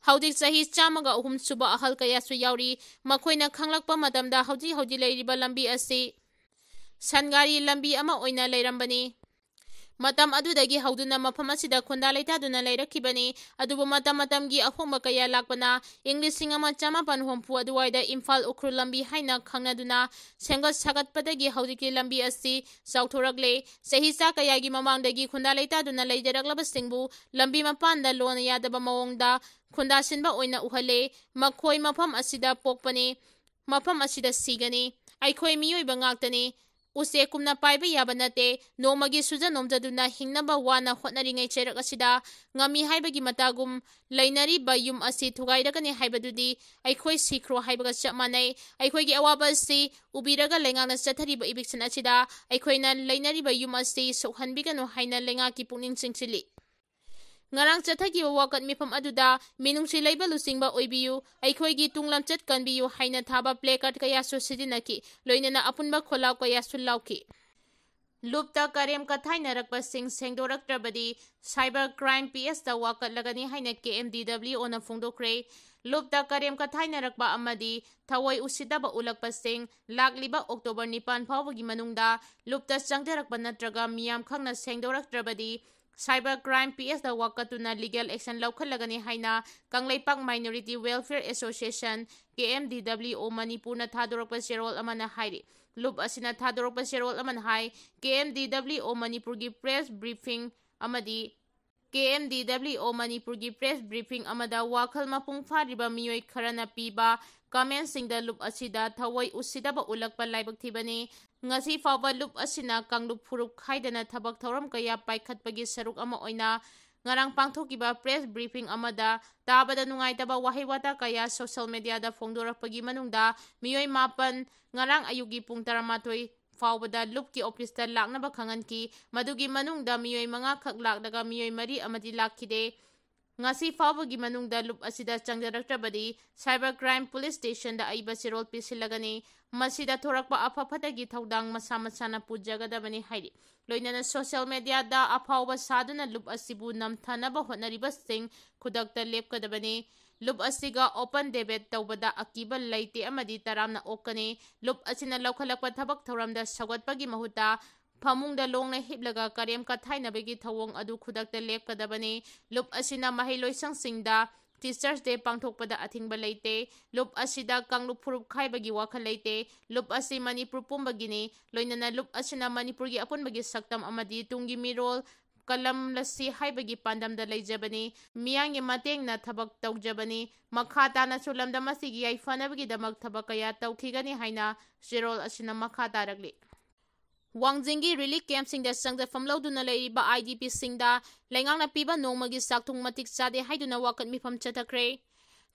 ꯍꯧꯖꯤꯛ ꯆꯍꯤ ꯆꯥꯝꯃꯒ ꯑꯍꯨꯝ ꯁꯨꯕ ꯑꯍꯜ ꯀꯌꯥꯁꯨ ꯌꯥꯎꯔꯤ꯫ ꯃꯈꯣꯏꯅ ꯈꯪꯂꯛꯄ ꯃꯇꯝꯗ ꯍꯧꯖꯤꯛ ꯍꯧꯖꯤꯛ ꯂꯩꯔꯤꯕ ꯂꯝꯕꯤ ꯑꯁꯤ ꯁꯟꯒꯥꯔꯤ ꯂꯝꯕꯤ ꯑꯃ ꯑꯣꯏꯅ ꯂꯩꯔꯝꯕꯅꯤ꯫ ꯃꯇꯝ ꯑꯗꯨꯗꯒꯤ ꯍꯧꯗꯨꯅ ꯃꯐꯝ ꯑꯁꯤꯗ ꯈꯨꯟꯗꯥ ꯂꯩꯇꯥꯗꯨꯅ ꯂꯩꯔꯛꯈꯤꯕꯅꯤ꯫ ꯑꯗꯨꯕꯨ ꯃꯇꯝ ꯃꯇꯝꯒꯤ ꯑꯍꯣꯡꯕ ꯀꯌꯥ ꯂꯥꯛꯄꯅ ꯏꯪ ꯂꯤꯁꯤꯡ ꯑꯃ ꯆꯃꯥꯄꯟ ꯍꯨꯝꯐꯨ ꯑꯗꯨꯋꯥꯏꯗ ꯏꯝꯐꯥꯜ ꯎꯈ꯭ꯔꯨꯜ ꯂꯝꯕꯤ ꯍꯥꯏꯅ ꯈꯪꯅꯗꯨꯅ ꯁꯦꯝꯒꯠ ꯁꯥꯒꯠꯄꯗꯒꯤ ꯍꯧꯖꯤꯛꯇꯤ ꯂꯝꯕꯤ ꯑꯁꯤ ꯆꯥꯎꯊꯣꯔꯛꯂꯦ꯫ ꯆꯍꯤ ꯆꯥ ꯀꯌꯥꯒꯤ ꯃꯃꯥꯡꯗꯒꯤ ꯈꯨꯟꯗꯥ ꯂꯩꯇꯥꯗꯨꯅ ꯂꯩꯖꯔꯛꯂꯕꯁꯤꯡꯕꯨ ꯂꯝꯕꯤ ꯃꯄꯥꯟꯗ ꯂꯣꯟꯅ ꯌꯥꯗꯕ ꯃꯑꯣꯡꯗ ꯈꯨꯟꯗꯥꯁꯤꯟꯕ ꯑꯣꯏꯅ ꯎꯍꯜꯂꯦ꯫ ꯃꯈꯣꯏ ꯃꯐꯝ ꯑꯁꯤꯗ ꯄꯣꯛꯄꯅꯤ꯫ ꯃꯐꯝ ꯑꯁꯤꯗ ꯁꯤꯒꯅꯤ꯫ ꯑꯩꯈꯣꯏ ꯃꯤꯑꯣꯏꯕ ꯉꯥꯛꯇꯅꯤ꯫ ꯎꯆꯦꯛꯀꯨꯝꯅ ꯄꯥꯏꯕ ꯌꯥꯕ ꯅꯠꯇꯦ꯫ ꯅꯣꯡꯃꯒꯤ ꯁꯨꯖ ꯅꯣꯝꯖꯗꯨꯅ ꯍꯤꯡꯅꯕ ꯋꯥꯅ ꯍꯣꯠꯅꯔꯤꯉꯩ ꯆꯩꯔꯛ ꯑꯁꯤꯗ ꯉꯝꯃꯤ ꯍꯥꯏꯕꯒꯤ ꯃꯇꯥꯒꯨꯝ ꯂꯩꯅꯔꯤꯕ ꯌꯨꯝ ꯑꯁꯤ ꯊꯨꯒꯥꯏꯔꯒꯅꯤ ꯍꯥꯏꯕꯗꯨꯗꯤ ꯑꯩꯈꯣꯏ ꯁꯤꯈ꯭ꯔꯣ ꯍꯥꯏꯕꯒ ꯆꯞ ꯃꯥꯟꯅꯩ꯫ ꯑꯩꯈꯣꯏꯒꯤ ꯑꯋꯥꯕ ꯑꯁꯤ ꯎꯕꯤꯔꯒ ꯂꯩꯉꯥꯛꯅ ꯆꯠꯊꯔꯤꯕ ꯏꯚꯤꯛꯁꯟ ꯑꯁꯤꯗ ꯑꯩꯈꯣꯏꯅ ꯂꯩꯅꯔꯤꯕ ꯌꯨꯝ ꯑꯁꯤ ꯁꯣꯛꯍꯟꯕꯤꯒꯅꯨ ꯍꯥꯏꯅ ꯂꯩꯉꯥꯛꯀꯤ ꯄꯨꯛꯅꯤꯡ ꯆꯤꯡꯁꯤꯜꯂꯤ꯫ ꯉꯔꯥꯡ ꯆꯠꯊꯈꯤꯕ ꯋꯥꯀꯠ ꯃꯤꯐꯝ ꯑꯗꯨꯗ ꯃꯤꯅꯨꯡꯁꯤ ꯂꯩꯕ ꯂꯨꯆꯤꯡꯕ ꯑꯣꯏꯕꯤꯌꯨ, ꯑꯩꯈꯣꯏꯒꯤ ꯇꯨꯡ ꯂꯝꯆꯠ ꯀꯟꯕꯤꯌꯨ ꯍꯥꯏꯅ ꯊꯥꯕ placard ꯀꯌꯥꯁꯨ ꯁꯤꯖꯤꯟꯅꯈꯤ꯫ ꯂꯣꯏꯅꯅ ꯑꯄꯨꯟꯕ ꯈꯣꯜꯂꯥꯎ ꯀꯌꯥꯁꯨ ꯂꯥꯎꯈꯤ꯫ ꯂꯨꯞꯇ ꯀꯔꯦꯝ ꯀꯊꯥꯏꯅꯔꯛꯄꯁꯤꯡ ꯁꯦꯡꯗꯣꯔꯛꯇ꯭ꯔꯕꯗꯤ cyber crime PS ꯇ ꯋꯥꯀꯠꯂꯒꯅꯤ ꯍꯥꯏꯅ KMDWO ꯅ ꯐꯣꯡꯗꯣꯛꯈ꯭ꯔꯦ꯫ ꯂꯨꯞꯇ ꯀꯔꯦꯝ ꯀꯊꯥꯏꯅꯔꯛꯄ ꯑꯃꯗꯤ ꯊꯑꯣꯏ ꯎꯁꯤꯠꯇꯕ ꯎꯠꯂꯛꯄꯁꯤꯡ ꯂꯥꯛꯂꯤꯕ October ꯅꯤꯄꯥꯟ ꯐꯥꯎꯕꯒꯤ ꯃꯅꯨꯡꯗ ꯂꯨꯞꯇ ꯆꯪꯖꯔꯛꯄ ꯅꯠꯇ꯭ꯔꯒ ꯃꯤꯌꯥꯝ ꯈꯪꯅ ꯁꯦꯡꯗꯣꯔꯛꯇ꯭ꯔꯕꯗꯤ cyber crime PS ꯇ ꯋꯥꯀꯠꯇꯨꯅ legal action ꯂꯧꯈꯠꯂꯒꯅꯤ ꯍꯥꯏꯅ Kangleipak Minority Welfare Association, KMDWO ꯃꯅꯤꯄꯨꯔꯅ ꯊꯥꯗꯣꯔꯛꯄ ꯆꯦꯔꯣꯜ ꯑꯃꯅ ꯍꯥꯏꯔꯤ꯫ ꯂꯨꯞ ꯑꯁꯤꯅ ꯊꯥꯗꯣꯔꯛꯄ ꯆꯦꯔꯣꯜ ꯑꯃꯅ ꯍꯥꯏ, KMDWO ꯃꯅꯤꯄꯨꯔꯒꯤ press briefing ꯑꯃꯗꯤ KMDWO ꯃꯅꯤꯄꯨꯔꯒꯤ press briefing ꯑꯃꯗ ꯋꯥꯈꯜ ꯃꯄꯨꯡ ꯐꯥꯗ꯭ꯔꯤꯕ ꯃꯤꯑꯣꯏ ꯈꯔꯅ ꯄꯤꯕ ꯀꯃꯦꯟꯁꯤꯡꯗ ꯂꯨꯞ ꯑꯁꯤꯗ ꯊꯑꯣꯏ ꯎꯁꯤꯗꯕ ꯎꯠꯂꯛꯄ ꯂꯥꯏꯕꯛ ꯊꯤꯕꯅꯤ꯫ ꯉꯁꯤ ꯐꯥꯎꯕ ꯂꯨꯞ ꯑꯁꯤꯅ ꯀꯥꯡꯂꯨꯞ ꯐꯨꯔꯨꯞ ꯈꯥꯏꯗꯅ ꯊꯕꯛ ꯊꯧꯔꯝ ꯀꯌꯥ ꯄꯥꯏꯈꯠꯄꯒꯤ ꯁꯔꯨꯛ ꯑꯃ ꯑꯣꯏꯅ ꯉꯔꯥꯡ ꯄꯥꯡꯊꯣꯛꯈꯤꯕ press briefing ꯑꯃꯗ ꯇꯥꯕꯗ ꯅꯨꯡꯉꯥꯏꯇꯕ ꯋꯥꯍꯩ ꯋꯥꯇꯥ ꯀꯌꯥ social mediaꯗ ꯐꯣꯡꯗꯣꯔꯛꯄꯒꯤ ꯃꯅꯨꯡꯗ ꯃꯤꯑꯣꯏ ꯃꯥꯄꯟ ꯉꯔꯥꯡ ꯑꯌꯨꯛꯀꯤ ꯄꯨꯡ ꯇꯔꯥꯃꯥꯊꯣꯏ ꯐꯥꯎꯕꯗ ꯂꯨꯞꯀꯤ officeꯇ ꯂꯥꯛꯅꯕ ꯈꯪꯍꯟꯈꯤ꯫ ꯃꯗꯨꯒꯤ ꯃꯅꯨꯡꯗ ꯃꯤꯑꯣꯏ ꯃꯉꯥ ꯈꯛ ꯂꯥꯛꯂꯒ ꯃꯤꯑꯣꯏ ꯃꯔꯤ ꯑꯃꯗꯤ ꯂꯥꯛꯈꯤꯗꯦ꯫ ꯉꯁꯤ ꯐꯥꯎꯕꯒꯤ ꯃꯅꯨꯡꯗ ꯂꯨꯞ ꯑꯁꯤꯗ ꯆꯪꯖꯔꯛꯇ꯭ꯔꯕꯗꯤ cyber crime police stationꯗ ꯑꯏꯕ ꯆꯦꯔꯣꯜ ꯄꯤꯁꯤꯜꯂꯒꯅꯤ꯫ ꯃꯁꯤꯗ ꯊꯣꯔꯛꯄ ꯑꯐ ꯐꯠꯇꯒꯤ ꯊꯧꯗꯥꯡ ꯃꯁꯥ ꯃꯁꯥꯅ ꯄꯨꯖꯒꯗꯕꯅꯤ ꯍꯥꯏꯔꯤ꯫ ꯂꯣꯏꯅꯅ social mediaꯗ ꯑꯐꯥꯎꯕ ꯁꯥꯗꯨꯅ ꯂꯨꯞ ꯑꯁꯤꯕꯨ ꯅꯝꯊꯅꯕ ꯍꯣꯠꯅꯔꯤꯕꯁꯤꯡ ꯈꯨꯗꯛꯇ ꯂꯦꯞꯀꯗꯕꯅꯤ꯫ ꯂꯨꯞ ꯑꯁꯤꯒ open debate ꯇꯧꯕꯗ ꯑꯀꯤꯕ ꯂꯩꯇꯦ ꯑꯃꯗꯤ ꯇꯔꯥꯝꯅ ꯑꯣꯛꯀꯅꯤ꯫ ꯂꯨꯞ ꯑꯁꯤꯅ ꯂꯧꯈꯠꯂꯛꯄ ꯊꯕꯛ ꯊꯧꯔꯝꯗ ꯁꯧꯒꯠꯄꯒꯤ ꯃꯍꯨꯠꯇ ꯐꯃꯨꯡꯗ ꯂꯣꯡꯅ ꯍꯤꯞꯂꯒ ꯀꯔꯦꯝ ꯀꯊꯥꯏꯅꯕꯒꯤ ꯊꯧꯑꯣꯡ ꯑꯗꯨ ꯈꯨꯗꯛꯇ ꯂꯦꯞꯀꯗꯕꯅꯤ꯫ ꯂꯨꯞ ꯑꯁꯤꯅ ꯃꯍꯩꯂꯣꯏꯁꯪꯁꯤꯡꯗ Teachers' Day ꯄꯥꯡꯊꯣꯛꯄꯗ ꯑꯊꯤꯡꯕ ꯂꯩꯇꯦ꯫ ꯂꯨꯞ ꯑꯁꯤꯗ ꯀꯥꯡꯂꯨꯞ ꯐꯨꯔꯨꯞ ꯈꯥꯏꯕꯒꯤ ꯋꯥꯈꯜ ꯂꯩꯇꯦ꯫ ꯂꯨꯞ ꯑꯁꯤ ꯃꯅꯤꯄꯨꯔ ꯄꯨꯝꯕꯒꯤꯅꯤ꯫ ꯂꯣꯏꯅꯅ ꯂꯨꯞ ꯑꯁꯤꯅ ꯃꯅꯤꯄꯨꯔꯒꯤ ꯑꯄꯨꯟꯕꯒꯤ ꯁꯛꯇꯝ ꯑꯃꯗꯤ ꯇꯨꯡꯒꯤ ꯃꯤꯔꯣꯜ ꯀꯂꯝꯂꯁꯤ ꯍꯥꯏꯕꯒꯤ ꯄꯥꯟꯗꯝꯗ ꯂꯩꯖꯕꯅꯤ꯫ ꯃꯤꯌꯥꯝꯒꯤ ꯃꯇꯦꯡꯅ ꯊꯕꯛ ꯇꯧꯖꯕꯅꯤ꯫ ꯃꯈꯥ ꯇꯥꯅꯁꯨ ꯂꯝꯗꯝ ꯑꯁꯤꯒꯤ ꯌꯥꯏꯐꯅꯕꯒꯤꯗꯃꯛ ꯊꯕꯛ ꯀꯌꯥ ꯇꯧꯈꯤꯒꯅꯤ ꯍꯥꯏꯅ ꯆꯦꯔꯣꯜ ꯑꯁꯤꯅ ꯃꯈꯥ ꯇꯥꯔꯛꯂꯤ꯫ ꯋꯥꯡꯖꯤꯡꯒꯤ relief campꯁꯤꯡꯗ ꯆꯪꯖꯐꯝ ꯂꯧꯗꯨꯅ ꯂꯩꯔꯤꯕ IDPꯁꯤꯡꯗ ꯂꯩꯉꯥꯛꯅ ꯄꯤꯕ ꯅꯣꯡꯃꯒꯤ ꯆꯥꯛꯊꯨꯡ ꯃꯇꯤꯛ ꯆꯥꯗꯦ ꯍꯥꯏꯗꯨꯅ ꯋꯥꯀꯠ ꯃꯤꯐꯝ ꯆꯠꯊꯈ꯭ꯔꯦ꯫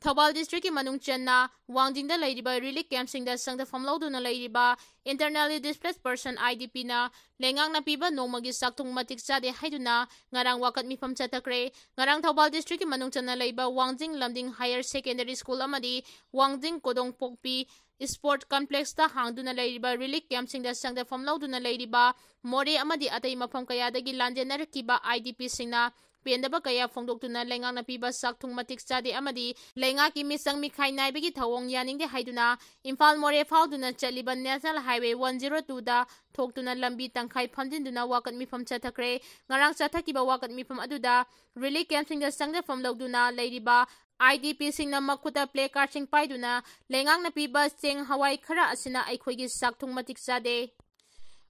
ꯊꯧꯕꯥꯜ districtꯀꯤ ꯃꯅꯨꯡ ꯆꯟꯅ ꯋꯥꯡꯖꯤꯡꯗ ꯂꯩꯔꯤꯕ relief campꯁꯤꯡꯗ ꯆꯪꯖꯐꯝ ꯂꯧꯗꯨꯅ ꯂꯩꯔꯤꯕ internally displaced person IDPꯅ ꯂꯩꯉꯥꯛꯅ ꯄꯤꯕ ꯅꯣꯡꯃꯒꯤ ꯆꯥꯛꯊꯨꯡ ꯃꯇꯤꯛ ꯆꯥꯗꯦ ꯍꯥꯏꯗꯨꯅ ꯉꯔꯥꯡ ꯋꯥꯀꯠ ꯃꯤꯐꯝ ꯆꯠꯊꯈ꯭ꯔꯦ꯫ ꯉꯔꯥꯡ ꯊꯧꯕꯥꯜ districtꯀꯤ ꯃꯅꯨꯡ ꯆꯟꯅ ꯂꯩꯕ ꯋꯥꯡꯖꯤꯡ ꯂꯝꯗꯤꯡ Higher Secondary School ꯑꯃꯗꯤ ꯋꯥꯡꯖꯤꯡ ꯀꯣꯗꯣꯡꯄꯣꯛꯄꯤ Sport Complexꯇ ꯍꯥꯡꯗꯨꯅ ꯂꯩꯔꯤꯕ relief campꯁꯤꯡꯗ ꯆꯪꯖꯐꯝ ꯂꯧꯗꯨꯅ ꯂꯩꯔꯤꯕ ꯃꯣꯔꯦ ꯑꯃꯗꯤ ꯑꯇꯩ ꯃꯐꯝ ꯀꯌꯥꯗꯒꯤ ꯂꯥꯟꯖꯦꯟꯅꯔꯛꯈꯤꯕ IDPꯁꯤꯡꯅ ꯄꯦꯟꯗꯕ ꯀꯌꯥ ꯐꯣꯡꯗꯣꯛꯇꯨꯅ ꯂꯩꯉꯥꯛꯅ ꯄꯤꯕ ꯆꯥꯛꯊꯨꯡ ꯃꯇꯤꯛ ꯆꯥꯗꯦ ꯑꯃꯗꯤ ꯂꯩꯉꯥꯛꯀꯤ ꯃꯤꯆꯪ ꯃꯤꯈꯥꯏ ꯅꯥꯏꯕꯒꯤ ꯊꯧꯑꯣꯡ ꯌꯥꯅꯤꯡꯗꯦ ꯍꯥꯏꯗꯨꯅ ꯏꯝꯐꯥꯜ ꯃꯣꯔꯦ ꯐꯥꯎꯗꯨꯅ ꯆꯠꯂꯤꯕ National Highway one zero twoꯗ ꯊꯣꯛꯇꯨꯅ ꯂꯝꯕꯤ ꯇꯪꯈꯥꯏ ꯐꯝꯖꯤꯟꯗꯨꯅ ꯋꯥꯀꯠ ꯃꯤꯐꯝ ꯆꯠꯊꯈ꯭ꯔꯦ꯫ ꯉꯔꯥꯡ ꯆꯠꯊꯈꯤꯕ ꯋꯥꯀꯠ ꯃꯤꯐꯝ ꯑꯗꯨꯗ relief campꯁꯤꯡꯗ ꯆꯪꯖꯐꯝ ꯂꯧꯗꯨꯅ ꯂꯩꯔꯤꯕ IDPꯁꯤꯡꯅ ꯃꯈꯨꯠꯇ placardꯁꯤꯡ ꯄꯥꯏꯗꯨꯅ ꯂꯩꯉꯥꯛꯅ ꯄꯤꯕ ꯆꯦꯡ ꯍꯋꯥꯏ ꯈꯔ ꯑꯁꯤꯅ ꯑꯩꯈꯣꯏꯒꯤ ꯆꯥꯛꯊꯨꯡ ꯃꯇꯤꯛ ꯆꯥꯗꯦ꯫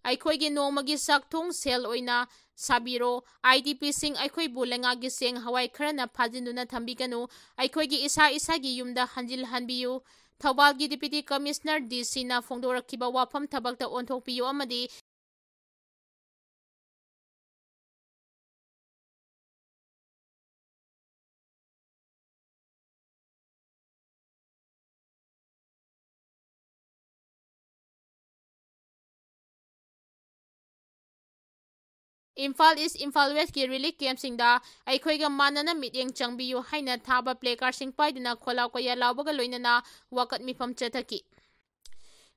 ꯑꯩꯈꯣꯏꯒꯤ ꯅꯣꯡꯃꯒꯤ ꯆꯥꯛꯊꯨꯡ ꯁꯦꯜ ꯑꯣꯏꯅ ꯁꯥꯕꯤꯔꯣ꯫ IDPꯁꯤꯡ ꯑꯩꯈꯣꯏꯕꯨ ꯂꯩꯉꯥꯛꯀꯤ ꯆꯦꯡ ꯍꯋꯥꯏ ꯈꯔꯅ ꯐꯥꯖꯤꯟꯗꯨꯅ ꯊꯝꯕꯤꯒꯅꯨ꯫ ꯑꯩꯈꯣꯏꯒꯤ ꯏꯁꯥ ꯏꯁꯥꯒꯤ ꯌꯨꯝꯗ ꯍꯟꯖꯤꯜꯍꯟꯕꯤꯌꯨ꯫ ꯊꯧꯕꯥꯜꯒꯤ Deputy Commissioner, D Cꯅ ꯐꯣꯡꯗꯣꯔꯛꯈꯤꯕ ꯋꯥꯐꯝ ꯊꯕꯛꯇ ꯑꯣꯟꯊꯣꯛꯄꯤꯌꯨ ꯑꯃꯗꯤ ꯏꯝꯐꯥꯜ ꯏꯁ, ꯏꯝꯐꯥꯜ ꯋꯦꯁꯀꯤ relief campꯁꯤꯡꯗ ꯑꯩꯈꯣꯏꯒ ꯃꯥꯟꯅꯅ ꯃꯤꯠꯌꯦꯡ ꯆꯪꯕꯤꯌꯨ ꯍꯥꯏꯅ ꯊꯥꯕ placardꯁꯤꯡ ꯄꯥꯏꯗꯨꯅ ꯈꯣꯜꯂꯥꯎ ꯀꯌꯥ ꯂꯥꯎꯕꯒ ꯂꯣꯏꯅꯅ ꯋꯥꯀꯠ ꯃꯤꯐꯝ ꯆꯠꯊꯈꯤ꯫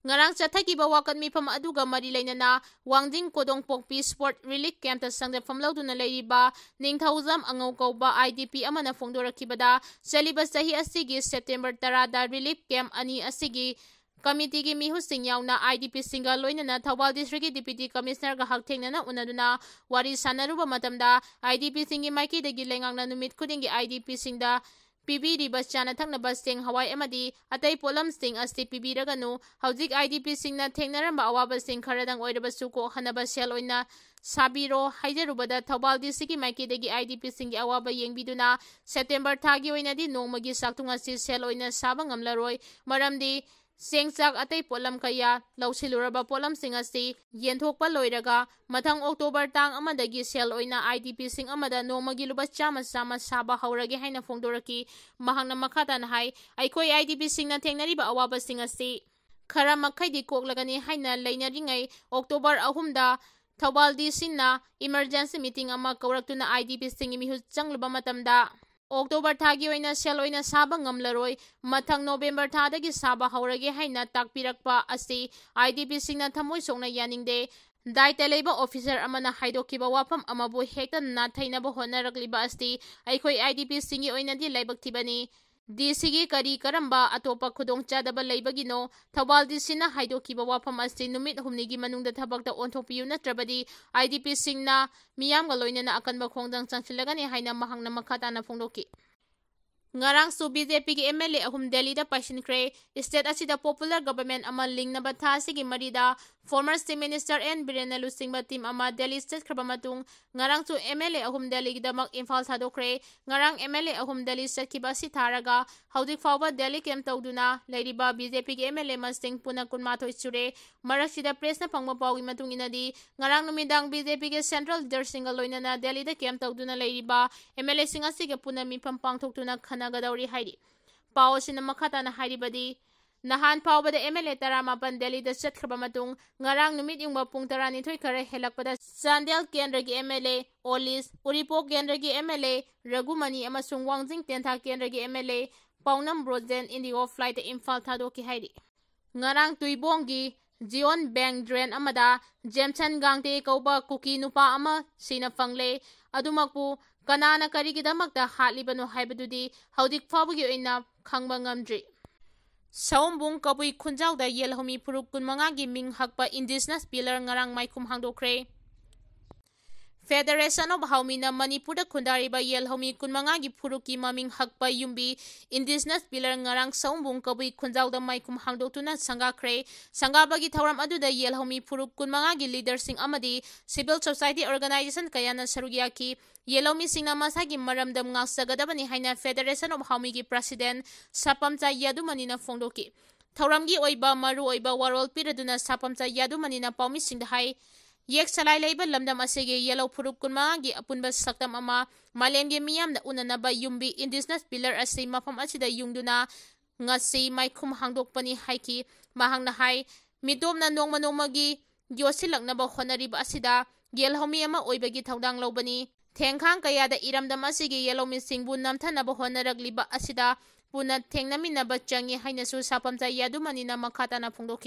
ꯉꯔꯥꯡ ꯆꯠꯊꯈꯤꯕ ꯋꯥꯀꯠ ꯃꯤꯐꯝ ꯑꯗꯨꯒ ꯃꯔꯤ ꯂꯩꯅꯅ ꯋꯥꯡꯖꯤꯡ ꯀꯣꯗꯣꯡꯄꯣꯛꯄꯤ Spot Relief Campꯇ ꯁꯪꯖꯐꯝ ꯂꯧꯗꯨꯅ ꯂꯩꯔꯤꯕ ꯅꯤꯡꯊꯧꯖꯝ ꯑꯉꯧ ꯀꯧꯕ I D P ꯑꯃꯅ ꯐꯣꯡꯗꯣꯔꯛꯈꯤꯕꯗ, ꯆꯠꯂꯤꯕ ꯆꯍꯤ ꯑꯁꯤꯒꯤ September ꯇꯔꯥꯗ relief camp ꯑꯅꯤ ꯑꯁꯤꯒꯤ committeeꯒꯤ ꯃꯤꯍꯨꯠꯁꯤꯡ ꯌꯥꯎꯅ I D Pꯁꯤꯡꯒ ꯂꯣꯏꯅꯅ ꯊꯧꯕꯥꯜ districtꯀꯤ Deputy Commissionerꯒ ꯍꯛꯊꯦꯡꯅꯅ ꯎꯅꯗꯨꯅ ꯋꯥꯔꯤ ꯁꯥꯟꯅꯔꯨꯕ ꯃꯇꯝꯗ, I D Pꯁꯤꯡꯒꯤ ꯃꯥꯏꯀꯩꯗꯒꯤ ꯂꯩꯉꯥꯛꯅ ꯅꯨꯃꯤꯠ ꯈꯨꯗꯤꯡꯒꯤ I D Pꯁꯤꯡꯗ ꯄꯤꯕꯤꯔꯤꯕ ꯆꯥꯅ ꯊꯛꯅꯕ ꯆꯦꯡ, ꯍꯋꯥꯏ ꯑꯃꯗꯤ ꯑꯇꯩ ꯄꯣꯠꯂꯝꯁꯤꯡ ꯑꯁꯤ ꯄꯤꯕꯤꯔꯒꯅꯨ, ꯍꯧꯖꯤꯛ I D Pꯁꯤꯡꯅ ꯊꯦꯡꯅꯔꯝꯕ ꯑꯋꯥꯕꯁꯤꯡ ꯈꯔꯗꯪ ꯑꯣꯏꯔꯕꯁꯨ ꯀꯣꯛꯍꯟꯅꯕ ꯁꯦꯜ ꯑꯣꯏꯅ ꯁꯥꯕꯤꯔꯣ ꯍꯥꯏꯖꯔꯨꯕꯗ, ꯊꯧꯕꯥꯜ DCꯒꯤ ꯃꯥꯏꯀꯩꯗꯒꯤ I D Pꯁꯤꯡꯒꯤ ꯑꯋꯥꯕ ꯌꯦꯡꯕꯤꯗꯨꯅ September ꯊꯥꯒꯤ ꯑꯣꯏꯅꯗꯤ ꯅꯣꯡꯃꯒꯤ ꯆꯥꯛꯊꯨꯡ ꯑꯁꯤ ꯁꯦꯜ ꯑꯣꯏꯅ ꯁꯥꯕ ꯉꯝꯂꯔꯣꯏ, ꯃꯔꯝꯗꯤ ꯆꯦꯡ ꯆꯥꯛ ꯑꯇꯩ ꯄꯣꯠꯂꯝ ꯀꯌꯥ ꯂꯧꯁꯤꯜꯂꯨꯔꯕ ꯄꯣꯠꯂꯝꯁꯤꯡ ꯑꯁꯤ ꯌꯦꯟꯊꯣꯛꯄ ꯂꯣꯏꯔꯒ ꯃꯊꯪ October ꯇꯥꯡ ꯑꯃꯗꯒꯤ ꯁꯦꯜ ꯑꯣꯏꯅ I D Pꯁꯤꯡ ꯑꯃꯗ ꯅꯣꯡꯃꯒꯤ ꯂꯨꯄꯥ ꯆꯥꯝꯃ ꯆꯥꯝꯃ ꯁꯥꯕ ꯍꯧꯔꯒꯦ ꯍꯥꯏꯅ ꯐꯣꯡꯗꯣꯔꯛꯈꯤ꯫ ꯃꯍꯥꯛꯅ ꯃꯈꯥ ꯇꯥꯅ ꯍꯥꯏ, ꯑꯩꯈꯣꯏ I D Pꯁꯤꯡꯅ ꯊꯦꯡꯅꯔꯤꯕ ꯑꯋꯥꯕꯁꯤꯡ ꯑꯁꯤ ꯈꯔ ꯃꯈꯩꯗꯤ ꯀꯣꯛꯂꯒꯅꯤ ꯍꯥꯏꯅ ꯂꯩꯅꯔꯤꯉꯩ October ꯑꯍꯨꯝꯗ ꯊꯧꯕꯥꯜ DCꯅ emergency meeting ꯑꯃ ꯀꯧꯔꯛꯇꯨꯅ I D Pꯁꯤꯡꯒꯤ ꯃꯤꯍꯨꯠ ꯆꯪꯂꯨꯕ ꯃꯇꯝꯗ October ꯊꯥꯒꯤ ꯑꯣꯏꯅ ꯁꯦꯜ ꯑꯣꯏꯅ ꯁꯥꯕ ꯉꯝꯂꯔꯣꯏ, ꯃꯊꯪ November ꯊꯥꯗꯒꯤ ꯁꯥꯕ ꯍꯧꯔꯒꯦ ꯍꯥꯏꯅ ꯇꯥꯛꯄꯤꯔꯛꯄ ꯑꯁꯤ I D Pꯁꯤꯡꯅ ꯊꯃꯣꯏ ꯁꯣꯛꯅ ꯌꯥꯅꯤꯡꯗꯦ꯫ ꯗꯥꯏꯇ ꯂꯩꯕ officer ꯑꯃꯅ ꯍꯥꯏꯗꯣꯛꯈꯤꯕ ꯋꯥꯐꯝ ꯑꯃꯕꯨ ꯍꯦꯛꯇ ꯅꯥꯊꯩꯅꯕ ꯍꯣꯠꯅꯔꯛꯂꯤꯕ ꯑꯁꯤ ꯑꯩꯈꯣꯏ I D Pꯁꯤꯡꯒꯤ ꯑꯣꯏꯅꯗꯤ ꯂꯥꯏꯕꯛ ꯊꯤꯕꯅꯤ꯫ DCꯒꯤ ꯀꯔꯤ ꯀꯔꯝꯕ ꯑꯇꯣꯞꯄ ꯈꯨꯗꯣꯡꯆꯥꯗꯕ ꯂꯩꯕꯒꯤꯅꯣ? ꯊꯧꯕꯥꯜ DCꯅ ꯍꯥꯏꯗꯣꯛꯈꯤꯕ ꯋꯥꯐꯝ ꯑꯁꯤ ꯅꯨꯃꯤꯠ ꯍꯨꯝꯅꯤꯒꯤ ꯃꯅꯨꯡꯗ ꯊꯕꯛꯇ ꯑꯣꯟꯊꯣꯛꯄꯤꯌꯨ, ꯅꯠꯇ꯭ꯔꯕꯗꯤ I D Pꯁꯤꯡꯅ ꯃꯤꯌꯥꯝꯒ ꯂꯣꯏꯅꯅ ꯑꯀꯟꯕ ꯈꯣꯡꯖꯪ ꯆꯪꯁꯤꯜꯂꯒꯅꯤ ꯍꯥꯏꯅ ꯃꯍꯥꯛꯅ ꯃꯈꯥ ꯇꯥꯅ ꯐꯣꯡꯗꯣꯛꯈꯤ꯫ ꯉꯔꯥꯡꯁꯨ BJPꯒꯤ MLA ꯑꯍꯨꯝ ꯗꯦꯜꯂꯤꯗ ꯄꯥꯏꯁꯤꯟꯈ꯭ꯔꯦ꯫ State ꯑꯁꯤꯗ popular government ꯑꯃ ꯂꯤꯡꯅꯕ ꯊꯥ ꯑꯁꯤꯒꯤ ꯃꯔꯤꯗ Former Chief Minister N Birenna ꯂꯨꯆꯤꯡꯕ team ꯑꯃ ꯗꯦꯜꯂꯤ ꯆꯠꯈ꯭ꯔꯕ ꯃꯇꯨꯡ, ꯉꯔꯥꯡꯁꯨ M L A ꯑꯍꯨꯝ ꯗꯦꯜꯂꯤꯒꯤꯗꯃꯛ ꯏꯝꯐꯥꯜ ꯊꯥꯗꯣꯛꯈ꯭ꯔꯦ꯫ ꯉꯔꯥꯡ M L A ꯑꯍꯨꯝ ꯗꯦꯜꯂꯤ ꯆꯠꯈꯤꯕ ꯑꯁꯤ ꯊꯥꯔꯒ, ꯍꯧꯖꯤꯛ ꯐꯥꯎꯕ ꯗꯦꯜꯂꯤ camp ꯇꯧꯗꯨꯅ ꯂꯩꯔꯤꯕ B J P ꯒꯤ M L A ꯃꯁꯤꯡ ꯄꯨꯟꯅ ꯀꯨꯟꯃꯥꯊꯣꯏ ꯁꯨꯔꯦ꯫ ꯃꯔꯛꯁꯤꯗ press ꯅ ꯐꯪꯕ ꯄꯥꯎꯒꯤ ꯃꯇꯨꯡ ꯏꯟꯅꯗꯤ, ꯉꯔꯥꯡ ꯅꯨꯃꯤꯗꯥꯡ B J P ꯒꯤ central leader ꯁꯤꯡꯒ ꯂꯣꯏꯅꯅ ꯗꯦꯜꯂꯤꯗ camp ꯇꯧꯗꯨꯅ ꯂꯩꯔꯤꯕ M L A ꯁꯤꯡ ꯑꯁꯤꯒ ꯄꯨꯟꯅ ꯃꯤꯐꯝ ꯄꯥꯡꯊꯣꯛꯇꯨꯅ ꯈꯟꯅꯒꯗꯧꯔꯤ ꯍꯥꯏꯔꯤ꯫ ꯄꯥꯎ ꯑꯁꯤꯅ ꯃꯈꯥ ꯇꯥꯅ ꯍꯥꯏꯔꯤꯕꯗꯤ, ꯅꯍꯥꯟ ꯐꯥꯎꯕꯗ M L A ꯇꯔꯥꯃꯥꯄꯟ ꯗꯦꯜꯂꯤꯗ ꯆꯠꯈ꯭ꯔꯕ ꯃꯇꯨꯡ, ꯉꯔꯥꯡ ꯅꯨꯃꯤꯠ ꯌꯨꯡꯕ ꯄꯨꯡ ꯇꯔꯥꯅꯤꯊꯣꯏ ꯈꯔ ꯍꯦꯜꯂꯛꯄꯗ ꯆꯥꯟꯗꯦꯜ ꯀꯦꯟꯗ꯭ꯔꯒꯤ M L A ꯑꯣꯂꯤꯁ, ꯎꯔꯤꯄꯣꯛ ꯀꯦꯟꯗ꯭ꯔꯒꯤ M L A ꯔꯘꯨꯃꯅꯤ ꯑꯃꯁꯨꯡ ꯋꯥꯡꯖꯤꯡ ꯇꯦꯟꯊꯥ ꯀꯦꯟꯗ꯭ꯔꯒꯤ M L A ꯄꯥꯎꯅꯝ ꯕ꯭ꯔꯣꯖꯦꯟ ꯏꯟꯗꯤꯒꯣ flight ꯇ ꯏꯝꯐꯥꯜ ꯊꯥꯗꯣꯛꯈꯤ ꯍꯥꯏꯔꯤ꯫ ꯉꯔꯥꯡ ꯇꯨꯏꯕꯣꯡꯒꯤ ꯖꯤꯑꯣꯟ ꯕꯦꯡ drain ꯑꯃꯗ ꯖꯦꯝꯁꯟ ꯒꯥꯡꯇꯦ ꯀꯧꯕ ꯀꯨꯀꯤ ꯅꯨꯄꯥ ꯑꯃ ꯁꯤꯅ ꯐꯪꯂꯦ꯫ ꯑꯗꯨꯃꯛꯄꯨ ꯀꯅꯥꯅ ꯀꯔꯤꯒꯤꯗꯃꯛꯇ ꯍꯥꯠꯂꯤꯕꯅꯣ ꯍꯥꯏꯕꯗꯨꯗꯤ ꯍꯧꯖꯤꯛ ꯐꯥꯎꯕꯒꯤ ꯑꯣꯏꯅ ꯈꯪꯕ ꯉꯝꯗ꯭ꯔꯤ꯫ ꯁꯑꯣꯝꯕꯨꯡ ꯀꯕꯨꯏ ꯈꯨꯟꯖꯥꯎꯗ ꯌꯦꯜꯍꯧꯃꯤ ꯐꯨꯔꯨꯞ ꯀꯨꯟꯃꯉꯥꯒꯤ ꯃꯤꯡ ꯍꯛꯄ indigenous pillar ꯉꯔꯥꯡ ꯃꯥꯏꯈꯨꯝ ꯍꯥꯡꯗꯣꯛꯈ꯭ꯔꯦ꯫ Federation of ꯍꯥꯎꯃꯤꯅ ꯃꯅꯤꯄꯨꯔꯗ ꯈꯨꯟꯗꯥꯔꯤꯕ ꯌꯦꯜꯍꯧꯃꯤ ꯀꯨꯟꯃꯉꯥꯒꯤ ꯐꯨꯔꯨꯞꯀꯤ ꯃꯃꯤꯡ ꯍꯛꯄ ꯌꯨꯝꯕꯤ indigenous pillar ꯉꯔꯥꯡ ꯁꯑꯣꯝꯕꯨꯡ ꯀꯕꯨꯏ ꯈꯨꯟꯖꯥꯎꯗ ꯃꯥꯏꯈꯨꯝ ꯍꯥꯡꯗꯣꯛꯇꯨꯅ ꯁꯪꯒꯥꯈ꯭ꯔꯦ꯫ ꯁꯪꯒꯥꯕꯒꯤ ꯊꯧꯔꯝ ꯑꯗꯨꯗ ꯌꯦꯜꯍꯧꯃꯤ ꯐꯨꯔꯨꯞ ꯀꯨꯟꯃꯉꯥꯒꯤ leader ꯁꯤꯡ ꯑꯃꯗꯤ civil society organization ꯀꯌꯥꯅ ꯁꯔꯨꯛ ꯌꯥꯈꯤ꯫ ꯌꯦꯜꯍꯧꯃꯤꯁꯤꯡꯅ ꯃꯁꯥꯒꯤ ꯃꯔꯝꯗꯝ ꯉꯥꯛꯆꯒꯗꯕꯅꯤ ꯍꯥꯏꯅ Federation of ꯍꯥꯎꯃꯤꯒꯤ president ꯁꯥꯄꯝꯆꯥ ꯌꯥꯗꯨꯃꯅꯤꯅ ꯐꯣꯡꯗꯣꯛꯈꯤ꯫ ꯊꯧꯔꯝꯒꯤ ꯑꯣꯏꯕ ꯃꯔꯨꯑꯣꯏꯕ ꯋꯥꯔꯣꯜ ꯄꯤꯔꯗꯨꯅ ꯁꯥꯄꯝꯆꯥ ꯌꯥꯗꯨꯃꯅꯤꯅ ꯄꯥꯎꯃꯤꯁꯤꯡꯗ ꯍꯥꯏ, ꯌꯦꯛ ꯁꯂꯥꯏ ꯂꯩꯕ ꯂꯝꯗꯝ ꯑꯁꯤꯒꯤ ꯌꯦꯜꯍꯧ ꯐꯨꯔꯨꯞ ꯀꯨꯟꯃꯉꯥꯒꯤ ꯑꯄꯨꯟꯕ ꯁꯛꯇꯝ ꯑꯃ ꯃꯥꯂꯦꯝꯒꯤ ꯃꯤꯌꯥꯝꯅ ꯎꯅꯅꯕ ꯌꯨꯝꯕꯤ indigenous pillar ꯑꯁꯤ ꯃꯐꯝ ꯑꯁꯤꯗ ꯌꯨꯡꯗꯨꯅ ꯉꯁꯤ ꯃꯥꯏꯈꯨꯝ ꯍꯥꯡꯗꯣꯛꯄꯅꯤ ꯍꯥꯏꯈꯤ꯫ ꯃꯍꯥꯛꯅ ꯍꯥꯏ, ꯃꯤꯇꯣꯞꯅ ꯅꯣꯡꯃ ꯅꯣꯡꯃꯒꯤ ꯌꯣꯠꯁꯤꯜꯂꯛꯅꯕ ꯍꯣꯠꯅꯔꯤꯕ ꯑꯁꯤꯗ ꯌꯦꯜꯍꯧꯃꯤ ꯑꯃ ꯑꯣꯏꯕꯒꯤ ꯊꯧꯗꯥꯡ ꯂꯧꯕꯅꯤ꯫ ꯊꯦꯡꯈꯥꯡ ꯀꯌꯥꯗ ꯏꯔꯝꯗꯝ ꯑꯁꯤꯒꯤ ꯌꯦꯜꯍꯧꯃꯤꯁꯤꯡꯕꯨ ꯅꯝꯊꯅꯕ ꯍꯣꯠꯅꯔꯛꯂꯤꯕ ꯑꯁꯤꯗ ꯄꯨꯟꯅ ꯊꯦꯡꯅꯃꯤꯟꯅꯕ ꯆꯪꯏ ꯍꯥꯏꯅꯁꯨ ꯁꯥꯄꯝꯆꯥ ꯌꯥꯗꯨꯃꯅꯤꯅ ꯃꯈꯥ ꯇꯥꯅ ꯐꯣꯡꯗꯣꯛꯈꯤ꯫